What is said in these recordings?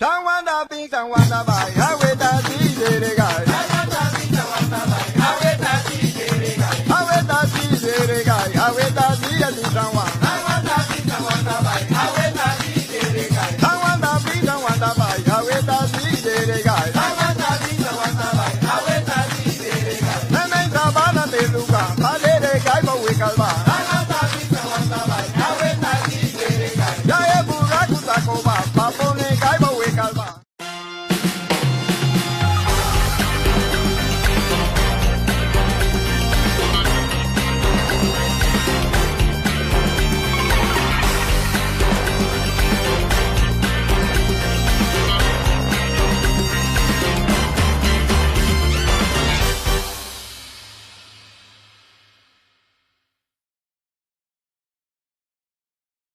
San Juan da bin, San Juan da bai, awe ta si dere gai. Awe ta si dere gai, awe ta si di San Juan. San Juan da bin, San Juan da bai, awe ta si dere gai. Nene sabana te luga, palere gai bo we kalba. Ya e buraku takoba, papone gai bo we kalba.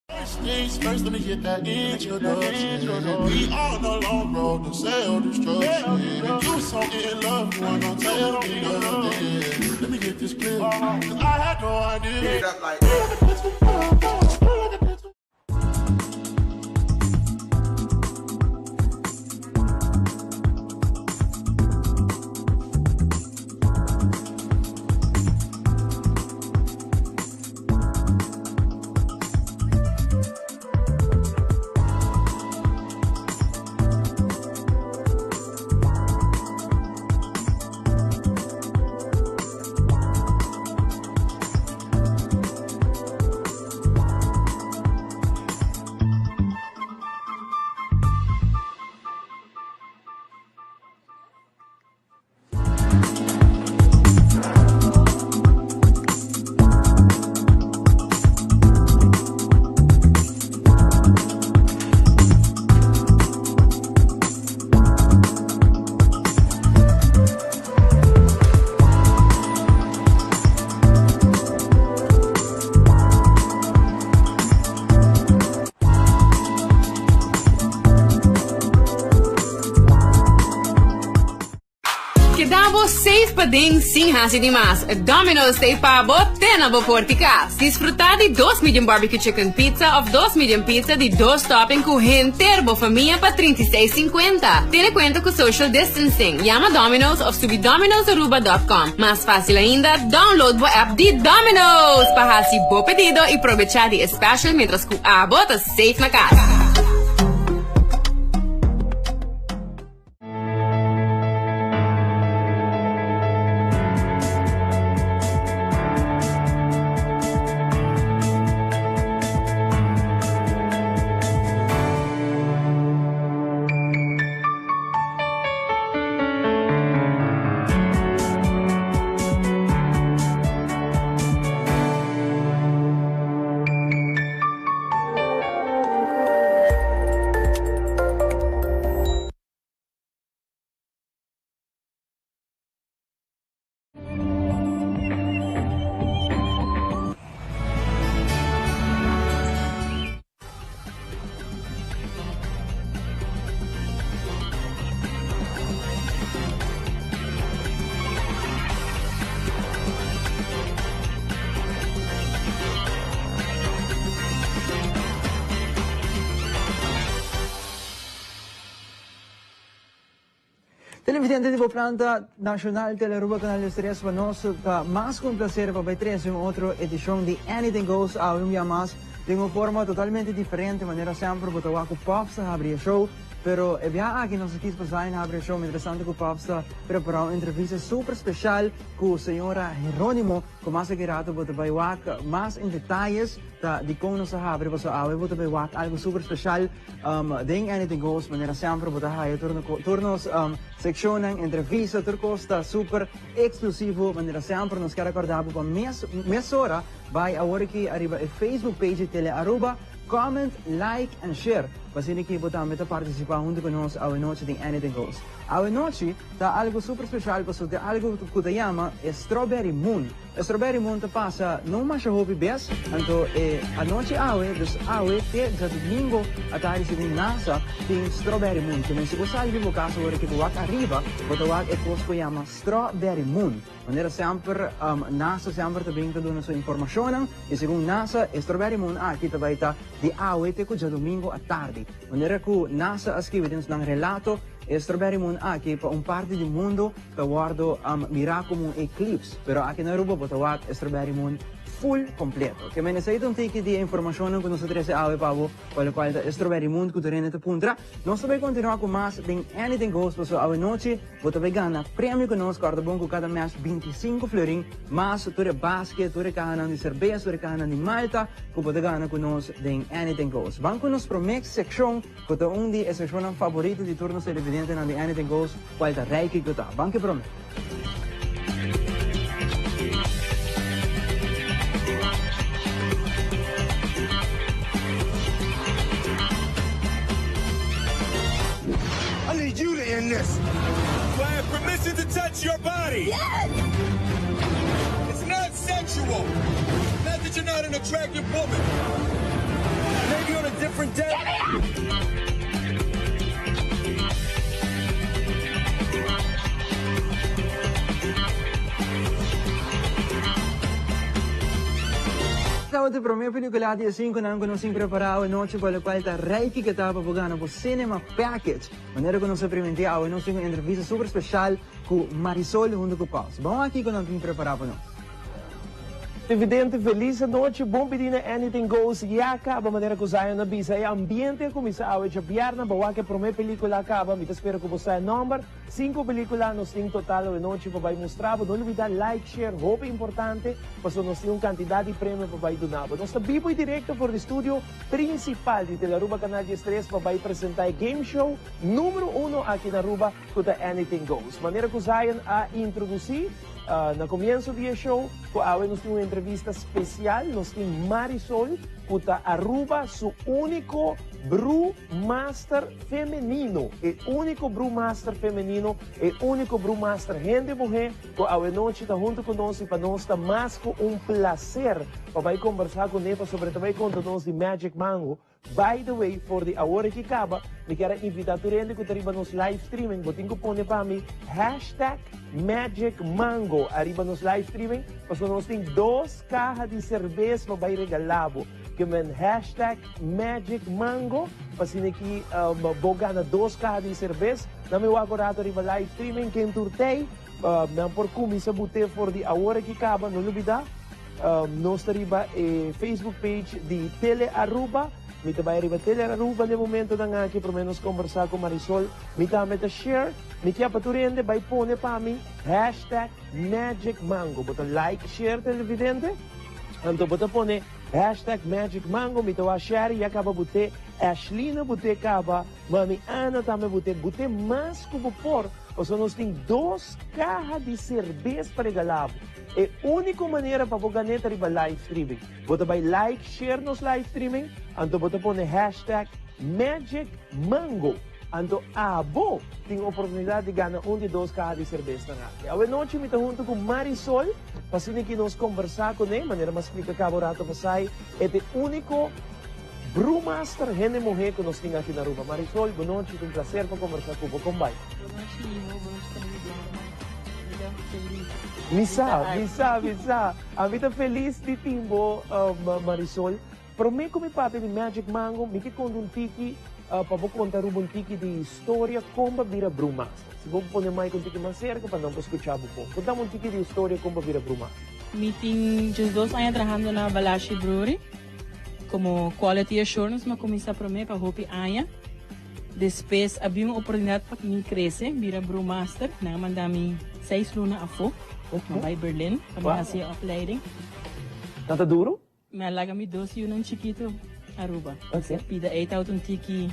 First things first, let me get that introduction. We on the long road to self-destruction. If you so in love, you ain't gonna tell me nothing. Let me get this clear, 'cause I had no idea. Keda bo safe paden sin hasi di mas. Domino's ta e pa bo te na bo porti kas. Disfruta di dos medium barbecue chicken pizza of dos medium pizza di dos topping ku henter bo famia pa 36,50. Tene kuenta ku social distancing. Yama Domino's of subi dominosaruba.com. Mas fácil ainda, download bo app di Domino's pa hasi bo pedido y probecha di e special mientras ku abo ta safe na kas. Televidente di bo planta Nacional Telearuba Canal 3 pa nos ta mas cu un placer pa bay trece un otro edicion di Anything Goes awe un bia mas den un forma totalmente diferente manera semper bo ta wak cu Pops ta habri e show pero e bia aki nos a kies pa Zion habri e show mientras tanto cu Pops ta prepara un entrevista super special cu señora Heronimo cu mas aki rato bo ta bay wak mas en detayes ta dicon nos a habri pasobra awe bo ta bay wak algo super special Den Anything Goes manera semper bo ta haya tur nos seccionnan, entrevista, tur cos ta super exclusivo manera semper nos kier acorda bo pa mes mesora bay awor aki ariba e Facebook page di Tele Aruba, comment, like and share pa asina ki bo tambe ta participa hunto cu nos awe nochi den Anything Goes. Awe nochi ta algo super special pasobra tin algo cu ta yama e Strawberry Moon. E Strawberry Moon ta pasa no masha hopi bes, anto e anochi awe, dus awe te djadumingo atardi segun NASA tin Strawberry Moon. Ke men si bo sali di bo kas awor ke bo wak ariba, bo ta wak e kos ku yama Strawberry Moon. Manera semper NASA semper ta bin ta duna su informashonnan i segun NASA e Strawberry Moon aki ta bai ta di awe te ku djadumingo atardi. strawberry. Manera cu NASA a skibi den su nan relato, e strawberry moon aki pa un parti di mundo ta wordo mira como un eclipse, pero aki na Aruba bo ta wak e strawberry moon full completo. Ke men esey ta un tiki di e informacionnan cu nos a trece awe pa bo, pa locual ta e strawberry moon cu tur hende ta puntra. Nos ta bay continua cu mas den Anything Goes pasobra awe nochi bo ta bay gana premio cu nos, corda bon cu cada mes 25 florin mas tur e basket, tur e cahanan di cerbes, tur e cahanan di malta cu bo ta gana cu nos den Anything Goes. Ban cu nos prome seccion cu ta un di e seccionnan favorito di tur nos televidentenan di Anything Goes, cual ta Rey Kico Ta. Ban cu e prome. I need you to end this. Do I have permission to touch your body? Yes! It's not sexual. Not that you're not an attractive woman. Maybe on a different day. Tabata e prome pelicula di e cinconan cu nos tin prepara awe nochi pa locual ta Reiki ke ta pa bo gana bo cinema package. Manera cu nos a priminti awe nos tin un entrevista super special cu Marisol hunto cu Paus. Bon aki cu nan tin prepara pa nos. Evidente felis anochi, bon bini na Anything Goes ya caba manera cu Zion a bisa e ambiente a cuminsa awe djabièrnè bo wak e prome pelicula a caba mi ta spera cu bo sa e nomber cinco pelicula nos tin total awe nochi pa bay mustra bo no lubida like share hopi importante pasobra nos tin un cantidad di premio pa bay duna bo nos ta bibo y directo for di studio principal di Telearuba Canal 13 pa bay presenta e game show numero uno aki na Aruba cu ta Anything Goes manera cu Zion a introduci. Na comienso di e show cu awe nos tin un entrevista special, nos tin Marisol cu ta Aruba su unico brewmaster femenino, e unico brewmaster femenino, e unico brewmaster hende muhe cu awe nochi ta hunto cu nos y pa nos ta mas cu un placer pa bay conversa cu ne pasobra e ta bay conta nos di Magic Mango. By the way, for di awor aki kaba, mi kier a invita tur hende ku ta riba nos live streaming, bo tin ku pone pa mi hashtag MagicMango ariba nos live streaming, pasobra nos tin dos kaha di serbes pa bai regala bo. Ke men hashtag MagicMango, pa asina ki bo gana dos kaha di serbes. Nan mi wak un rato riba live streaming, ken tur tei, nan por kuminsa bute for di awor aki kaba, no lubida. Nos ta riba e Facebook page di Tele Aruba. Mi ta bai riba Tele Aruba den momentonan aki prome nos combersa cu Marisol. Mi tambe ta share. Mi kia pa tur hende bai pone pa mi hashtag Magic Mango. Bo ta like share televidente. Anto bo ta pone hashtag Magic Mango. Mi ta wak share ya caba bute. Ashlina bute caba. Mami Ana tambe bute. Bute mas cu bo por. Pasobra nos tin dos caha di cerbes pa regala bo. E úniko manera pa bo gané ta riba live streaming. Bo ta bai like, share nos live streaming, anto bo ta pone hashtag MagicMango. Anto abo tin oportunidat di gana un di dos kaha di serbesnan aki. Awe nochi mi ta huntu ku Marisol pa asina ki nos kombersá kuné, manera mi a splika kaba un rato pasai, e ta e úniko brewmaster hende muhé ku nos tin aki na Aruba. Marisol, bo nochi, ta un plaser pa kombersá ku bo. Kon bai? Bo nochi, Ivo. Bo nochi televidente. Mi ta felis. Mi sa, mi sa, mi sa. Ami ta felis di tin bo, Marisol. Prome ku mi papia di Magic Mango, mi ke konta un tiki pa bo konta Aruba un tiki di historia kon bo a bira brewmaster. Si bo pone mic un tiki mas serka pa nan por skucha bo bon. Kontami un tiki di historia kon bo a bira brewmaster. Mi tin 12 aña trahando na Balashi Brewery komo Quality Assurance. Mi a kuminsá prome pa hopi aña. Despues a bin un oportunidad pa mi crece, bira brewmaster. Nan a manda mi seis luna afo. Mi a bay Berlin pa mi haci e opleiding. Nan ta duro? Mi a laga mi dos yunan chikito Aruba. E pida ey tawata un tiki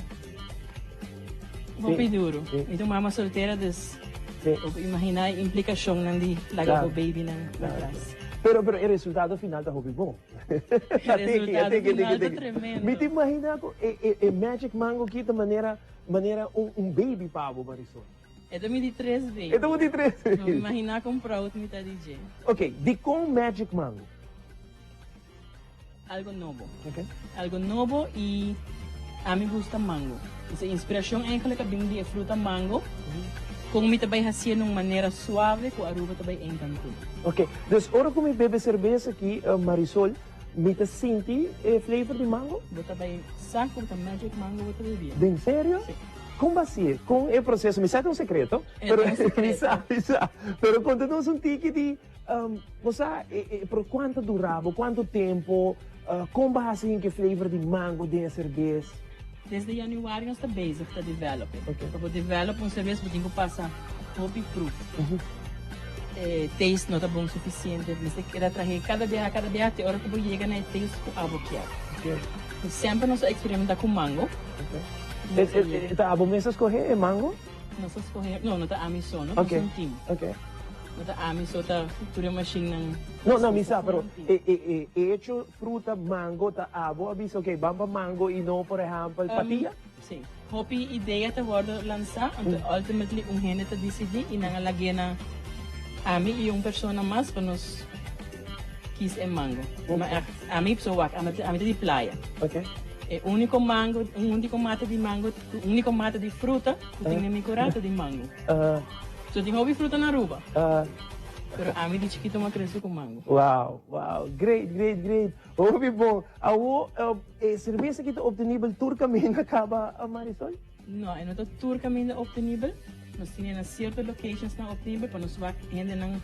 hopi duro. Mi ta un mama soltera dus bo por imagina e implicacionnan di laga bo babynan atras. Pero pero e resultado final ta hopi bon. Resultado final ta tremendo. Mi ta imagina cu e Magic Mango aki ta manera manera un baby pa bo Marisol. E ta mi di tres baby. E ta bo di tres baby. No mi imagina con proud mi ta di dje. Ok, dicon Magic Mango? Algo nobo. Algo nobo y ami gusta mango. Entonces inspiracion eigenlijk a bin di e fruta mango. Con mi ta bay hacié na un manera suave cu Aruba ta bay encant'é. Ok, dus ora cu mi bebe cerbes aki, Marisol, Mi ta sinti e flavor di mango. Bo ta bay sa cu ta magic mango bo ta bibia. Den serio? Si. Con ba hacié? Con e proceso? Mi sa ta un secreto. E ta un secreto. Mi sa, mi sa. Pero conta nos un tiki di, bo sa, pero cuanto dura bo, cuanto tempo, con ba haci hinca e flavor di mango den e cerbes? Desde januari nos ta bezig ta develop e. Ok. Pa bo develop un cerbes bo tin cu pasa hopi proef. E taste no ta bon suficiente, mester keda trahe cada biaha, cada biaha te ora cu bo yega na e taste cu abo kier. Ok. Y semper nos a experimenta cu mango. Ok. E ta abo mes a scoge e mango? Nos a scoge, no, no ta ami so, no, nos un team. Ok. No ta ami so ta tur e machine nan. No, no, mi sa, pero e e e hecho fruta mango ta abo a bisa ok, ban pa mango y no por ehempel patia? Si. Hopi idea ta wordo lansa, anto ultimately un hende ta dicidi y nan a lag'e na ami y un persona mas pa nos kies e mango. Ma echt, ami so wak, ami ta di playa. Ok. E unico mango, un unico mata di mango, un unico mata di fruta cu tin den mi cura ta di mango. So tin hopi fruta na Aruba. Pero ami di chikito mi a crece cu mango. Wow, wow, great, great, great. Hopi bon. Awo e serbes aki ta obtenibel tur kaminda kaba, Marisol? No, e no ta tur kaminda obtenibel. Nos tin e na sierto locationsnan obtenibel pa nos wak hendenan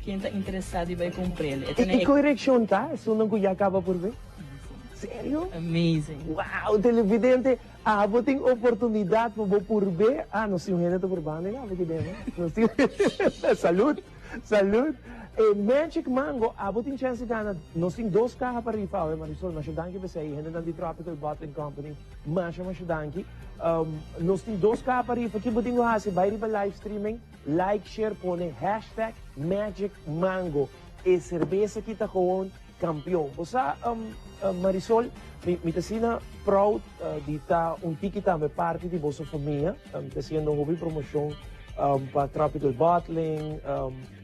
ken ta interesa di bai kumpr'el. E ta na I e. koe reakshon ta esunnan ku ya kaba por be? Serio? Amazing. Wow, televidente, abo tin oportunidat pa bo purbe. Ah, nos tin un hende ta purbando e kaba aki den, no? Nos tin Salud! Salud! E Magic Mango, abo tin chance di gana. Nos tin dos caha pa rifa awe, Marisol. Masha danki p'esei. Hendenan di Tropical Bottling Company, masha, masha danki. Nos tin dos caha pa rifa. Ki bo tin ku hasi? Bai riba live streaming, like, share, pone hashtag Magic Mango. E serbesa aki ta gewoon campeon. Bo sa, Marisol, mi ta asina proud di ta un tiki tambe parti di boso famia. Mi ta haciendo hopi promocion pa Tropical Bottling,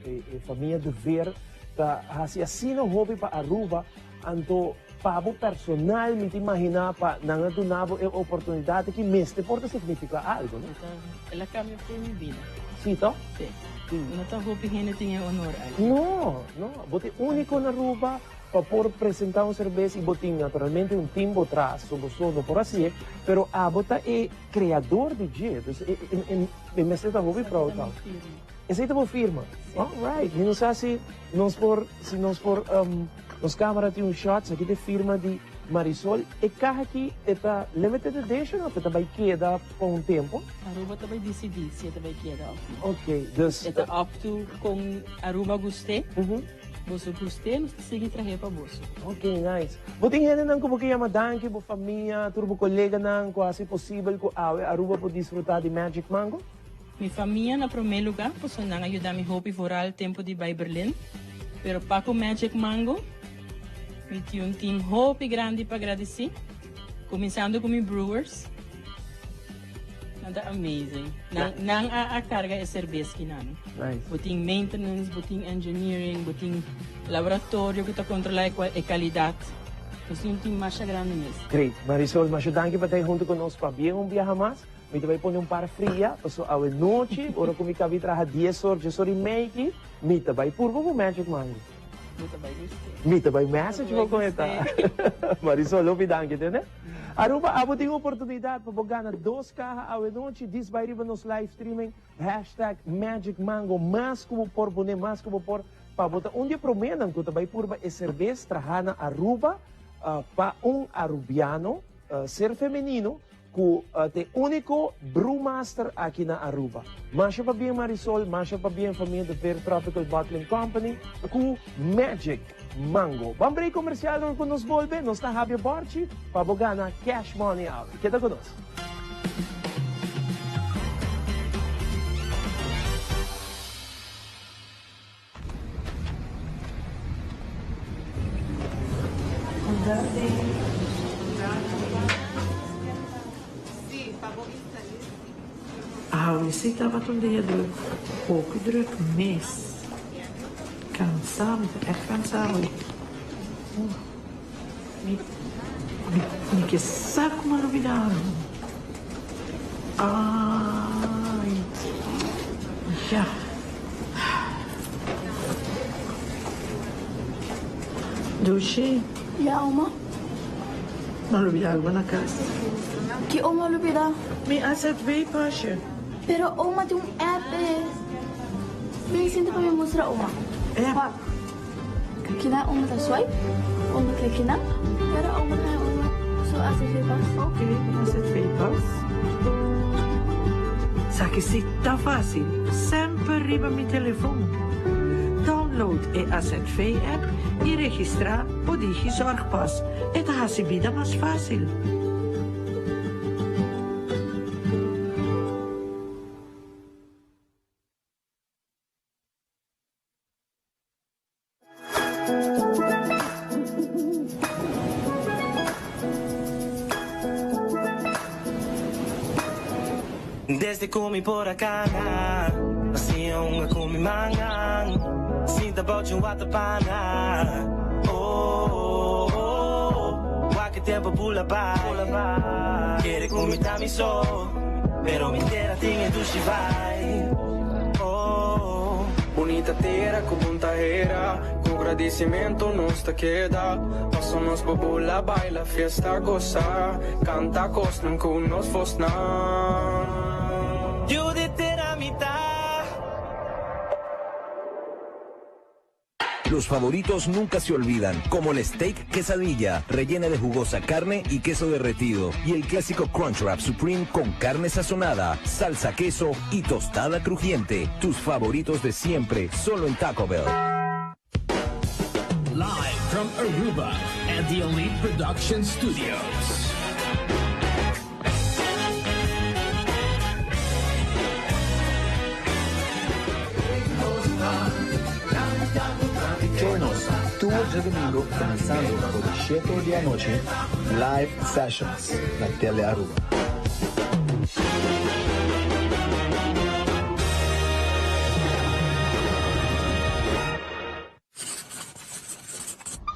e famia De Veer ta haci asina hopi pa Aruba, anto pa bo personal mi ta imagina pa nan a duna bo e oportunidad aki mester por ta significa algo, no? El a cambia for mi bida. Si, to? Si. No ta hopi hende tin e honor aki. No, no. Bo ta e unico na Aruba pa por presenta un cerbes y bo tin naturalmente un team bo tras, so bo so no por haci'e, pero abo ta e creador di dje, dus e mester ta hopi proud tau. Esey ta bo firma? All right, mi no sa si nos por, si nos por, nos camera tin un shot, esaki ta e firma di Marisol. E caha aki e ta limited edition of e ta bay keda pa un tempo? Aruba ta bay dicidi si e ta bay keda of no. Ok, dus. E ta up to con Aruba gust'e. Boso gust'é, nos ta sigui trah'é pa boso. Ok, nice. Bo tin hendenan ku bo ke yama danki, bo famia, tur bo koleganan ku a hasi posibel ku awe Aruba por disfrutá di Magic Mango? Mi famia na promé lugá, pasobra nan a yuda mi hopi vooral tempu di bai Berlin. Pero pa ku Magic Mango, mi tin un team hopi grandi pa gradisí, kuminsando ku mi brewers. Nan ta amazing. Nan nan a a carga e serbes ki nan. Nice. Bo tin maintenance, bo tin engineering, bo tin laboratorio cu ta controla e e calidad. Nos tin un team masha grandi mes. Great. Marisol, masha danki pa ta hunto cu nos pabien un biaha mas. Mi ta bay pone un par fria, paso awe nochi, ora cu mi cabi traha dies or, dies or y mei ki, mi ta bay purba cu Magic Mango. Bo ta bay guste. Mi ta bay message bo con e ta. Marisol, hopi danki, tende. Aruba, abo tin oportunidad pa bo gana dos caha awe nochi. Dis bay riba nos live streaming, hashtag Magic Mango. Mas cu bo por pone, mas cu bo por pa bo ta un di e promenan cu ta bay purba e cerbes traha na Aruba pa un Arubiano, ser femenino, cu ta e unico brewmaster aki na Aruba. Masha pabien Marisol, masha pabien famia de Veer Tropical Bottling Company cu Magic Mango. Ban break comercial ora cu nos bolbe nos ta habia borchi pa bo gana cash money awe. Keda cu nos. Awe si tabata un dia druk, hopi druk mes. Kansa, mi ta ègt kansa awe. Mi mi ke sa ku mi a lubida algu. Ai, ya. Dushi. Ya, oma. M'a lubida algo na cas. Ki oma a lubida? Mi AZV pasje. Pero oma tin un app e. Bin sinta pa mi mustra oma. App? Wak. Kina oma ta swipe, oma klik kina, pero oma ta haña oma su AZV pas. Ok, AZV pas. Sa ki si ta facil, semper riba mi telefon. Download e AZV app y registra bo Digizorgpas. E ta haci bida mas facil. Desde cu mi por a cana, a siña hunga cu mi mangan, sinta bao dje un watapana. Oh, oh, oh, wak e tempo bula bai, kere cu mi ta mi so, pero mi tera tin e dushi vibe. Oh. Bunita tera cu bon tahera, cu gradicimento nos ta keda, paso nos por bula, baila, fiesta, goza, canta cosnan cu nos voznan. Yu di tera mi ta. Los favoritos nunca se olvidan, como el steak quesadilla, rellena de jugosa carne y queso derretido, y el clásico Crunchwrap Supreme con carne sazonada, salsa queso y tostada crujiente. Tus favoritos de siempre, solo en Taco Bell. Live from Aruba at the Elite Production Studios. Join nos tur djadomingo comenzando for di shete or di anochi Live Sessions na Tele Aruba.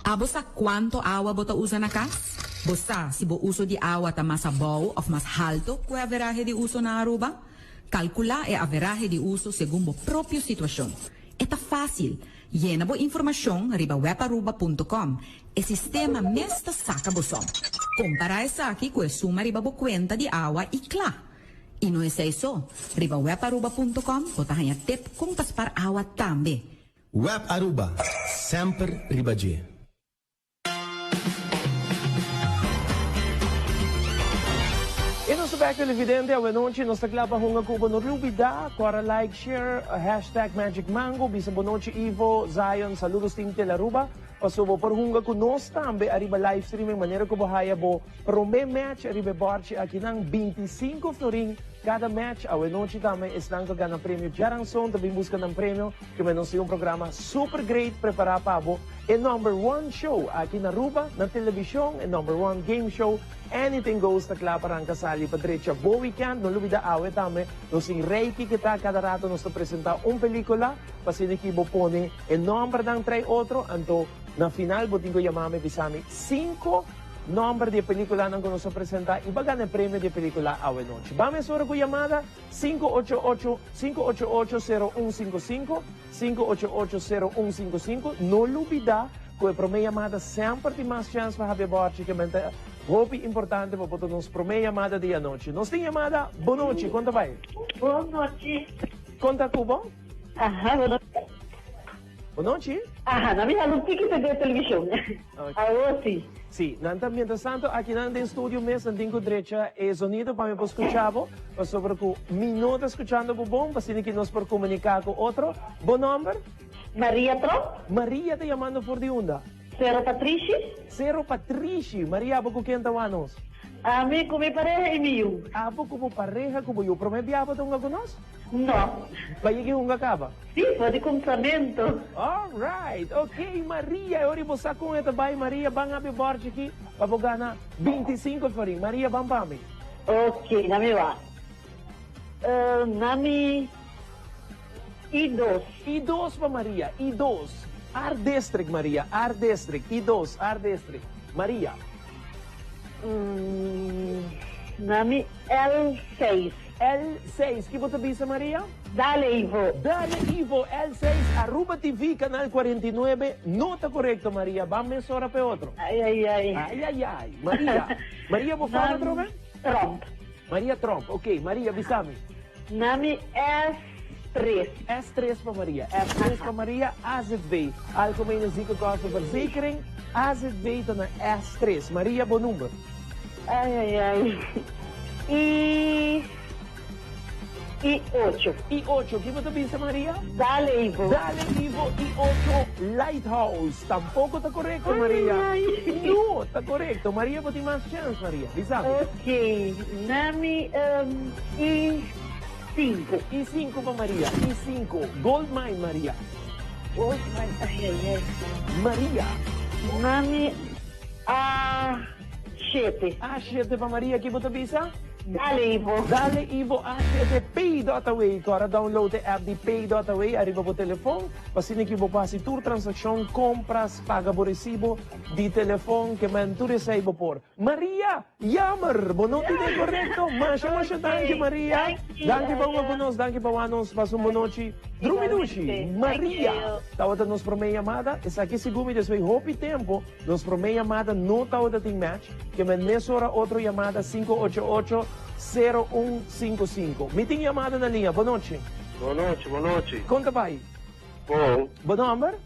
Abo sa cuanto awa bo ta usa na cas? Bo sa si bo uso di awa ta mas abou of mas halto cu e averahe di uso na Aruba? Calcula e averahe di uso segun bo propio situacion. E ta facil! Yena bo informacion riba webaruba punto com. E sistema mes ta saca bo som. Compara esaki cu e suma riba bo cuenta di awa y cla! Y no esey so, riba webaruba punto com bo ta haña tip con pa spar awa tambe. Web Aruba, semper riba dje. E nos ta bek televidente awenochi nos ta kla pa hunga ku bo no lubida kora like share hashtag magic mango bisa bonochi Ivo Zion saludos team Telaruba paso bo por hunga ku nos tambe ariba live streaming manera ku bo haya bo prome match ariba e borchi akinan 25 florin kada match awenochi tambe esnan ku a gana premio djaranson ta bin buska nan premio Kimen nos tin un programa super great prepara pa bo, e number one show aki na Aruba, na television, e number one game show, Anything Goes ta kla pa ranka sali pa drecha bo weekend. No lubida awe tambe nos tin Reiki ke ta kada rato nos ta presenta un pelicula pa asina ki bo pone e nombernan trae otro, anto na final bo tin ku yama mi bisa mi cinco nomber di e peliculanan ku nos a presenta y bo a gana e premio di e pelicula awe nochi. Ban mesora ku yamada. Sinku ocho ocho, sinku ocho ocho sero un sinku sinku, sinku ocho ocho sero un sinku sinku, No lubida ku e promé yamada semper tin mas chèns pa habia bòrchi ke men ta hopi importante pa bo ta nos promé yamada di anochi. Nos tin yamada, Bon nochi, kon ta bai? Bon nochi. Kon ta ku bo? Aha, bon nochi. Bon nochi. Aha, nan mi hala un tiki te den televishon. Awor si. Si, nan ta mientras tanto aki nan den studio mes nan tin cu drecha e zonido pa mi por scucha bo, pasobra cu mi no ta scuchando bo bon, pa asina ki nos por comunica cu otro. Bo nomber? Maria Tromp. Maria ta yamando for di unda? Cerro Patrishi. Cerro Patrishi. Maria, abo cu ken ta wak nos? Ami cu mi pareha y mi yu. Abo cu bo pareha cu bo yu. Prome bia bo ta hunga cu nos? No. Ba yega hunga caba? Si, for di cumsamento. All right. Ok, Maria, e ora bo sa con e ta bay. Maria, ban habi borchi aki pa bo gana 25 florin. Maria, ban pa mi. Ok, na mi wak. Uh, na mi I dos. I dos pa Maria, I dos. Art District, Maria, Art District. I dos, Art District. Maria. Mm, na mi L seis. L6, ki bo ta bisa Maria? Dale Ivo. Dale Ivo, L6, Aruba TV, canal 49, no ta corecto Maria, ban mesora p'e otro. Ay ay ay. Ay ay ay. Maria, Maria bo fama atrobe? Tromp. Maria Tromp, ok, Maria bisa mi. Nami S3. S3 pa Maria, S3 pa Maria, AZV, Algemene Ziekenkostenverzekering, AZV ta na S3. Maria bo number. Ay ay ay. I I ocho. I ocho. Ki bo ta bisa Maria? Dale Ivo. Dale Ivo I ocho Lighthouse. Tampoco ta corecto Maria. Ay ay. No ta corecto. Maria bo tin mas chance Maria. Bisa mi. Ok. Nami I cinco. I cinco pa Maria. I cinco. Gold mine Maria. Gold mine. Ay ay ay. Maria. Nami A shete. A shete pa Maria ki bo ta bisa? Dale Ivo. Dale Ivo A shete Pay dot away. Kora download e app di Pay dot away ariba bo telefon pa asina ki bo por hasi tur transakshon, kompras, paga bo resibo di telefon ke men tur esei bo por. Maria! Jammer! Bo no tin e korekto. Masha masha danki Maria. Danki pa hunga ku nos, danki pa wak nos pasa un bonochi. Drumi dushi. Maria tabata nos prome yamada. Esaki segun mi despues hopi tempo. Nos prome yamada no tabata tin match, ke men mesora otro yamada 588 0155. Mi tin yamada na liña. Bonochi. Bonochi, bonochi. Kon ta bai? Bon. Bo nomber?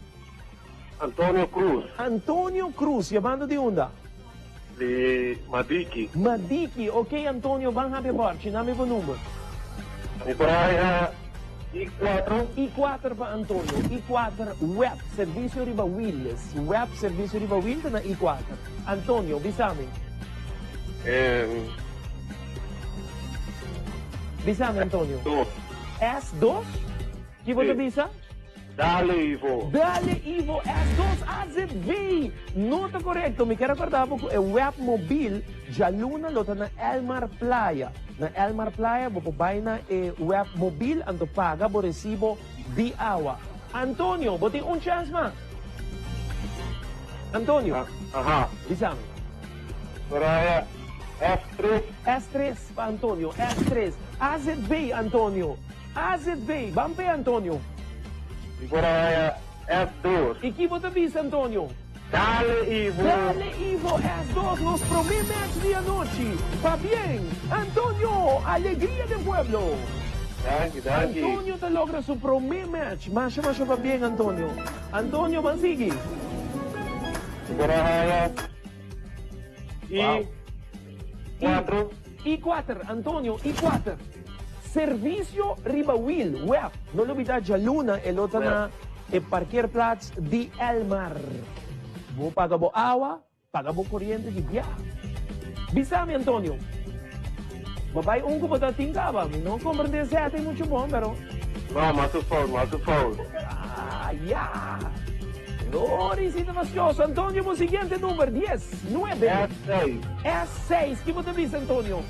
Antonio Cruz. Antonio Cruz, yamando di unda? Di Madiki. Madiki, ok Antonio, ban habia borchi, nami bo number. Mi por haya I cuatro. I cuater pa Antonio, I cuater web, servicio riba wiel, web servicio riba wiel ta na I cuater. Antonio, bisa mi. Bisa mi Antonio. Dos. S dos? Ki bo ta bisa? Dale Ivo. Dale Ivo S2 AZV! No ta korekto. Mi kier akorda bo ku e web mobil djaluna lo ta na Elmar Playa. Na Elmar Playa bo por bai na e web mobil anto paga bo resibo di awa. Antonio, bo tin un chèns mas. Antonio. Aha. Bisa mi. Soraya, S3. S3 pa Antonio, S3. AZV, Antonio. Azv, ban p'e Antonio. Mi por a haya S dos. I ki bo ta bisa Antonio? Dale Ivo. Dale Ivo S dos nos prome match di anochi. Pabien Antonio, alegria den pueblo. Danki, danki. Antonio ta logra su prome match. Masha masha pabien Antonio. Antonio ban sigui. Mi por a haya I cuatro. I cuater, Antonio, I cuater. Servicio riba wiel, web. No lubida djaluna e lo ta na e parkeerplaats di Elmar. Bo paga bo awa, paga bo coriente di bia. Bisa mi Antonio. Bo bai un cu bo ta tin caba. Mi no comprende esey mucho bon, pero. No, mas su fout, mas su fout. Ah, ya. Ori si ta fastioso. Antonio, bo siguiente number, dies, nuebe. S seis. S seis. Ki bo ta bisa, Antonio?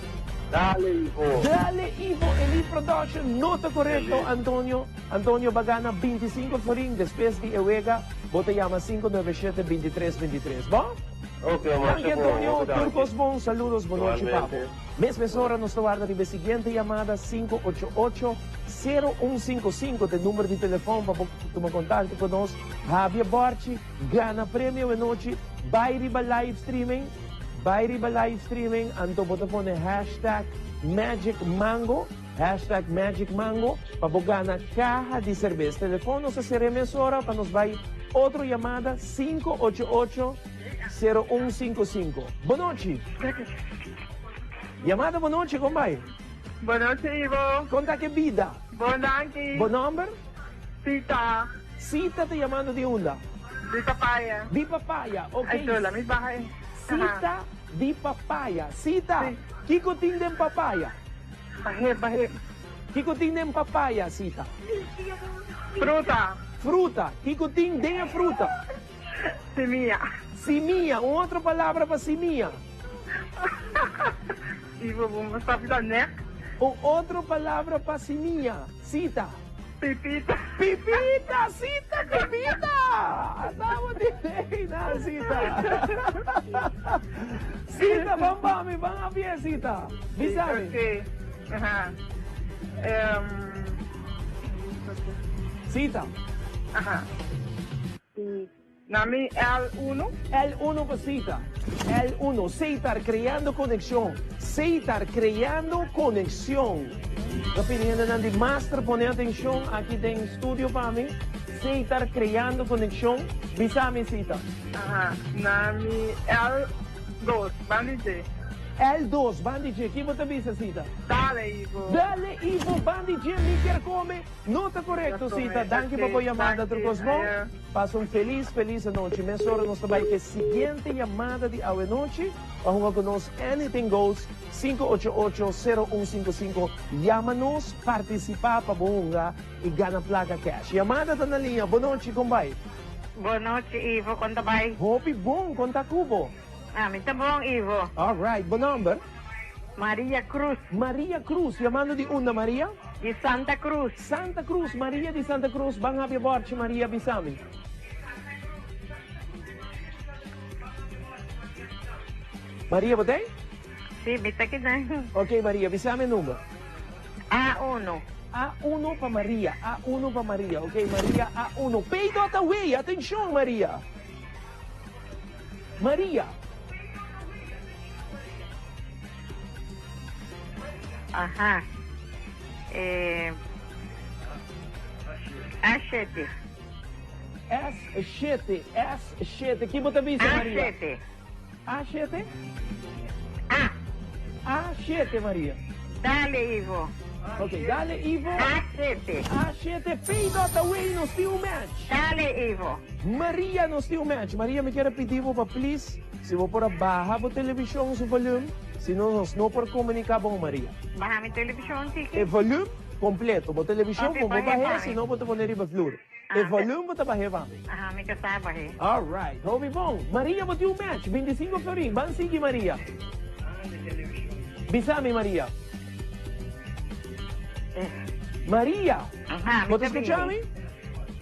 Dale Ivo. Dale Ivo Elite Production no ta korekto Antonio. Antonio ba gana 25 florin despues di e wega bo ta yama 597 23 23 bo? Ok masha Danki bon Antonio hopi tur danki. kos bon saludos bonochi pa bo. Igualmente. Mes mesora nos ta warda riba e siguiente yamada 588 0155 ta e number di telefon pa bo tuma kontakto ku nos. Habia borchi gana premio e nochi bai riba live streaming. Bai riba live streaming anto bo ta pone hashtag magic mango, hashtag magic mango, pa bo gana kaha di serbes. Telefon nos ta sere mesora pa nos bai otro yamada 588 0155. Bonochi! Yamada bonochi kon bai? Bonochi Ivo. Kon ta ke bida? Bon danki. Bo nomber? Sita. Sita ta yamando di unda? Di papaya. Di papaya, ok. Ay so, lami baha e. Sita di papaya. Sita, Si. kiko tin den papaya? Bahe, bahe. Kiko tin den papaya, Sita? Fruta. Fruta. Kiko tin den e fruta? Simia. Simia. Un otro palabra pa simia? Ivo, bo no sabi ta nek. Un otro palabra pa simia, Sita? Pipita. Pipita, Sita, pipita! Andamos di reina, Sita. Sita, ban pa mi, ban a pie, Sita. Bisa mi. Ok. Aha. Sita. Aha. Nami L1. L1 pa Sita. L1. Seitar creando conexion. Seitar creando conexion. Ta pidi hendenan di master pone atencion aki den studio pa mi. Seitar creando conexion. Bisa mi Sita. Aha. Nami L2. Ban di dje. L2. Ban di dje. Ki bo ta bisa Sita? Dale Ivo. Dale Ivo. Ban di dje. Mi kier come. No ta korekto Sita, danki pa bo yamada tur kos bon. Pasa un felis felis anochi. Mesora nos ta bai ku e siguiente yamada di awenochi pa hunga ku nos Anything Goes 588 0155. Yama nos, partisipá pa bo hunga i gana plaka cash. Yamada ta na liña. Bonochi, kon bai? Bonochi Ivo, kon ta bai? Hopi bon, kon ta ku bo? Ami ta bon Ivo. Alright, bo nomber? Maria Cruz. Maria Cruz, yamando di unda Maria? Di Santa Cruz. Santa Cruz, Maria di Santa Cruz, ban habia borchi Maria bisa mi. Maria bo ta ei? Si, mi ta kinan. Ok Maria, bisa mi e number. A1. A1 pa Maria, A1 pa Maria, ok Maria A1. Pay dot away, atencion Maria. Maria. Aha. Eh, A7. S7, S7. Ki bo ta bisa, Maria? A7. A7? A. A7, Maria. Dale, Ivo. Ok, dale, Ivo. A7. A7, P dot away, nos tin un match. Dale, Ivo. Maria, nos tin un match. Maria, mi kier a pidi bo pa please, si bo por a baha bo television su volume, si no nos no por comunica bon, Maria. Baha mi television tiki? E volume completo, bo television Ok, bo bo bahe bahe, pa mi. si no bo ta pone riba vloer. E volume bo ta bahe pa mi. Aha, mi ta sa bahe. Alright, hopi bon. Maria bo tin un match, 25 florin. Ban sigui Maria. Bisa mi Maria. Maria. Aha, mi Bo ta ta scucha mi?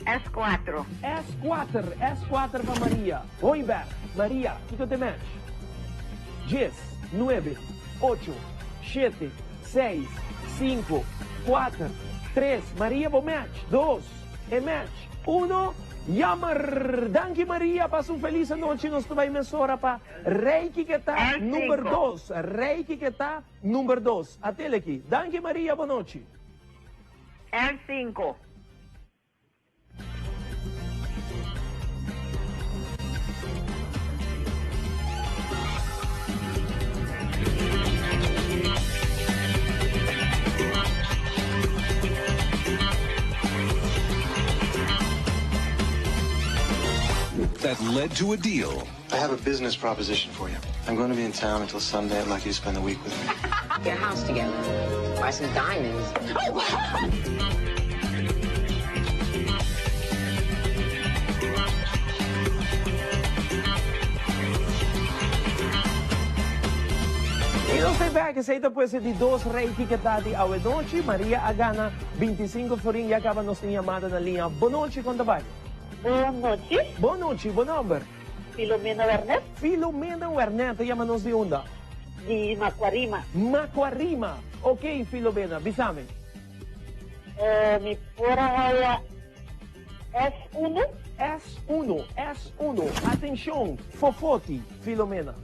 S4. S4, S4 pa Maria. Hooiberg, Maria, kiko t'e match? Dies, nuebe, ocho, shete, seis, sinku, kuater, tres, Maria bo match, dos. E match uno Jammer! Danki Maria, pasa un felis anochi, nos ta bai mesora pa Reiki ke ta number dos, Reiki ke ta number dos. Atel aki. Danki Maria, bonochi. El cinco. That led to a deal. I have a business proposition for you. I'm going to be in town until Sunday. I'd like you to spend the week with me. Get a house together. Buy some diamonds. Y nos ta back, esey ta pues e di dos reiki ke ta di awe nochi. Maria a gana 25 florin, ya caba nos tin yamada na liña. Bon nochi, con ta bay? Bon nochi. Bon nochi, bo nomber? Filomena Wernet. Filomena Wernet, ta yama nos di unda? Di Macuarima. Macuarima, ok Filomena, bisami. Mi por a haya S1. S1, S1, atencion, Fofoti, Filomena,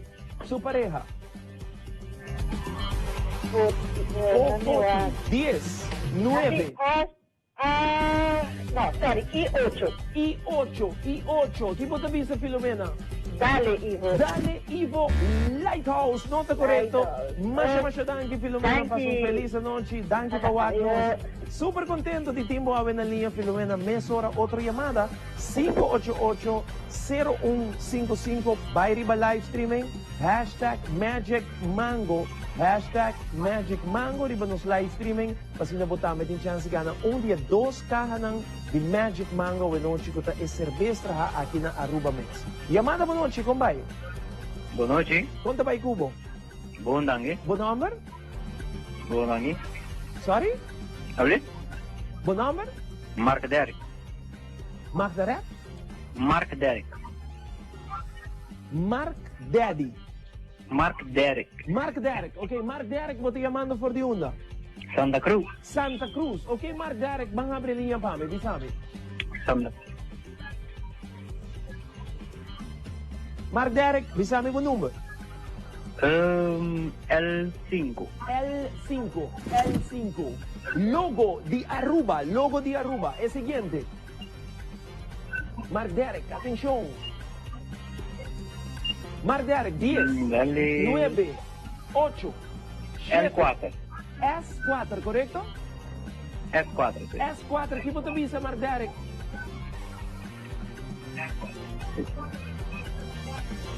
su pareha. Fofoti, dies, nuebe. A, no, sorry, I ocho. I ocho, I ocho. Ki bo ta bisa, Filomena? Dale, Ivo. Dale, Ivo. Lighthouse, no ta korekto. Masha, masha danki, Filomena. Pasa un felis anochi. Danki pa wak nos. Super kontento di tin bo awe na liña, Filomena. Mesora otro yamada, 588 0155. Bai riba live streaming, hashtag Magic Mango, hashtag Magic Mango riba nos live streaming. P'asina bo tambe tin chans di gana un di e dos kahanan di Magic Mango awenochi ku ta e serbes traha aki na Aruba mes. Yamada bonochi, kon bai? Bonochi. Kon ta bai ku bo? Bon danki. Bo nomber? Bon danki. Sorry? Alblieft? Bo nomber? Mark Derek. Mark Derek? Mark Derek. Mark Daddy. Mark Derek. Mark Derek, ok. Mark Derek, bo ta yamando for di unda? Santa Cruz. Santa Cruz. Ok, Mark Derek, ban habri liña pa mi, bisa mi. Santa. Mark Derek, bisa mi bo number. Um, L5. L5, L5. Logo di Aruba, logo di Aruba. E siguiente. Mark Derek, atencion. Mark Derek, 10, 9, 8, 7. L4. S4, corecto? S4, si. S4, ki bo ta bisa, Mark Derek?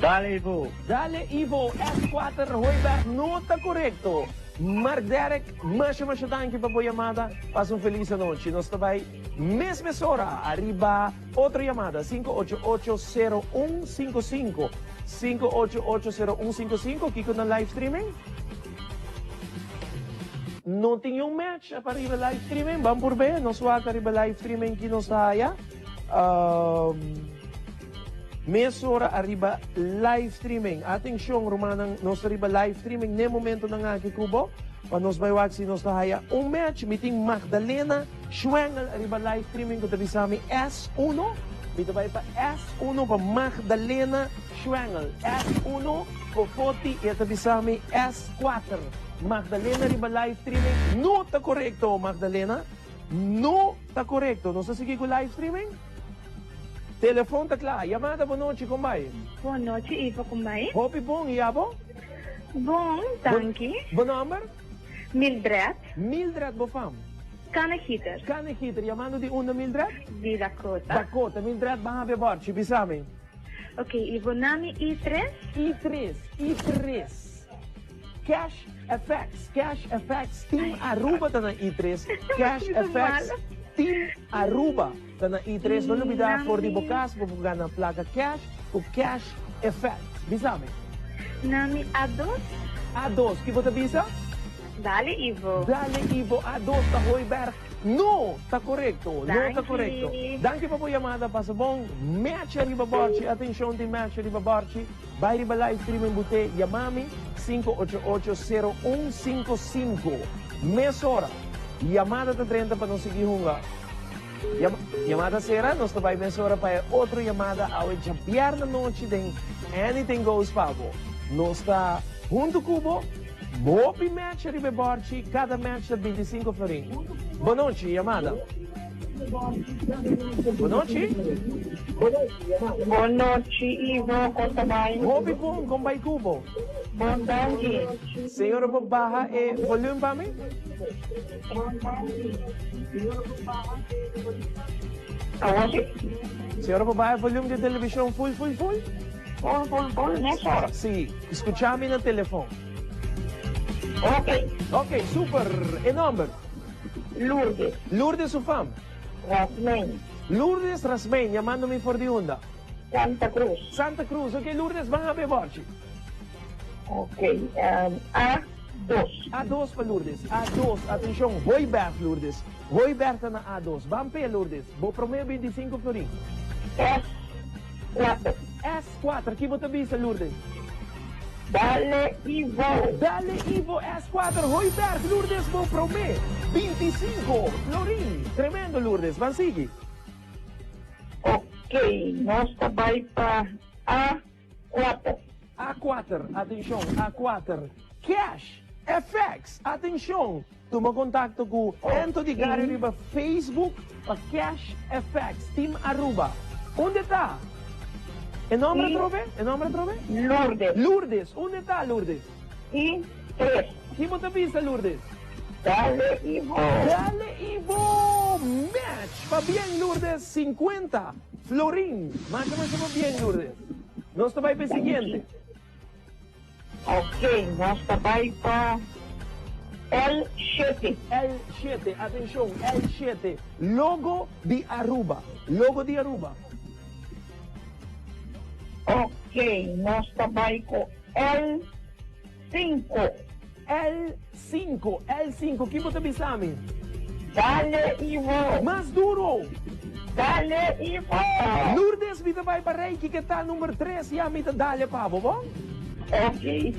Dale Ivo. Dale Ivo, S4 Hooiberg no ta corecto. Mark Derek, masha masha danki pa bo yamada. Pasa un feliz anochi. Nos ta bay mes mesora ariba otro yamada, 5880155. 5880155, kiko na live streaming? No tin un match pa riba live streaming? Ban por be, nos wak riba live streaming ki nos ta haya. Mesora ariba live streaming. Atencion rumannan, nos ta riba live streaming n'e momentonan aki cu bo, pa nos bay wak si nos ta haya un match. Mi tin Magdalena Schwengel ariba live streaming cu ta bisa mi S1. Mi ta bay pa S1 pa Magdalena Schwengel. S1 Fofoti y e ta bisa mi S4. Magdalena riba live streaming no ta corecto Magdalena. No ta korekto. Nos ta sigui ku live streaming? Telefon ta kla. Yamada bon nochi, kon bai? Bon nochi Ivo, kon bai? Hopi bon, i abo? Bon, danki. Bo nomber? Mildred. Mildred, bo fam? Kannegieter. Kannegieter, yamando di unda Mildred? Di Dakota. Dakota, Mildred ban habia borchi, bisa mi. Ok, Ivo, nami I tres? I tres, I tres. Cash FX, Cash FX, Team Aruba ta na I3. Cash FX, Team Aruba ta na I3. No lubida for di bo cas bo por gana placa cash cu Cash FX. Bisa mi. Nami A2. A2, ki bo ta bisa? Dale Ivo. Dale Ivo, A2 ta Hooiberg. No ta corecto, no ta corecto. Danki pa bo yamada, pasa bon. Match ariba borchi, atencion tin match ariba borchi. Bai riba live streaming bu te yama mi 5880155. Mesora yamada ta drenta pa nos sigui hunga. Yamada sera, nos ta bai mesora pa e otro yamada awe djabièrnè nochi den Anything Goes pa bo. Nos ta huntu ku bo, hopi match riba e bòrchi, kada match ta 25 florin. Bonochi, yamada. Bonochi. Bonochi Ivo, kon ta bai? Hopi bon, kon bai ku bo? Bon danki. Señora por baha e volume pa mi? Awor si? Señora por baha e volume di e television full full full? Full full full, mesora. Si, skucha mi na telefon. Ok. Ok, super. E nomber? Lourdes. Lourdes su fam? Rasmijn. Lourdes Rasmijn, yamando mi for di unda? Santa Cruz. Santa Cruz, ok Lourdes, ban habia borchi. Ok, A dos. A dos pa Lourdes, A dos, atencion, Hooiberg Lourdes, Hooiberg ta na A dos, ban p'e Lourdes, bo prome 25 florin. S cuater. S cuater, ki bo ta bisa Lourdes? Dale Ivo. Dale Ivo S cuater, Hooiberg, Lourdes bo prome 25 florin, tremendo Lourdes, ban sigui. Ok, nos ta bai pa A cuater. A cuater, atencion, A cuater, Cash, FX, atencion, tuma contacto cu Anthony Gary riba Facebook pa Cash FX, Team Aruba. Unda ta? E nomber atrobe? E nomber atrobe? Lourdes. Lourdes, unda ta Lourdes? I tres. Ki bo ta bisa Lourdes? Dale Ivo. Dale Ivo! Match! Pabien Lourdes, 50 florin. Masha masha pabien Lourdes. Nos ta bai pa e siguiente. Ok, nos ta bai pa L shete. L shete, atencion, L shete, logo di Aruba, logo di Aruba. Ok, nos ta bai cu L cinco. L cinco, L cinco, ki bo ta bisa mi? Dale Ivo. Mas duro. Dale Ivo. Lourdes mi ta bai pa Reiki ke ta number tres ya mi ta dale pa bo bon? Ok.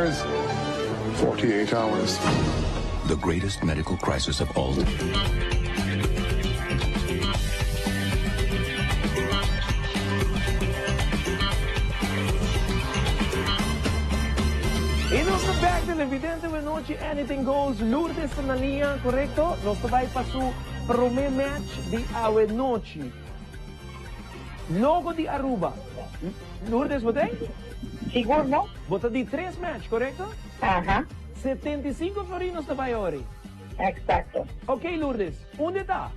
hours. 48 hours. The greatest medical crisis of all I nos ta bek den Evidente Wenochi Anything Goes. Lourdes ta na liña, korekto? Nos ta bai pa su promé match di awenochi. Logo di Aruba. Lourdes, bo ta ei? Sigur no. Bo ta di tres match, korekto? Aha. 75 florin nos ta bai ori. Exacto. Ok, Lourdes. Unda ta?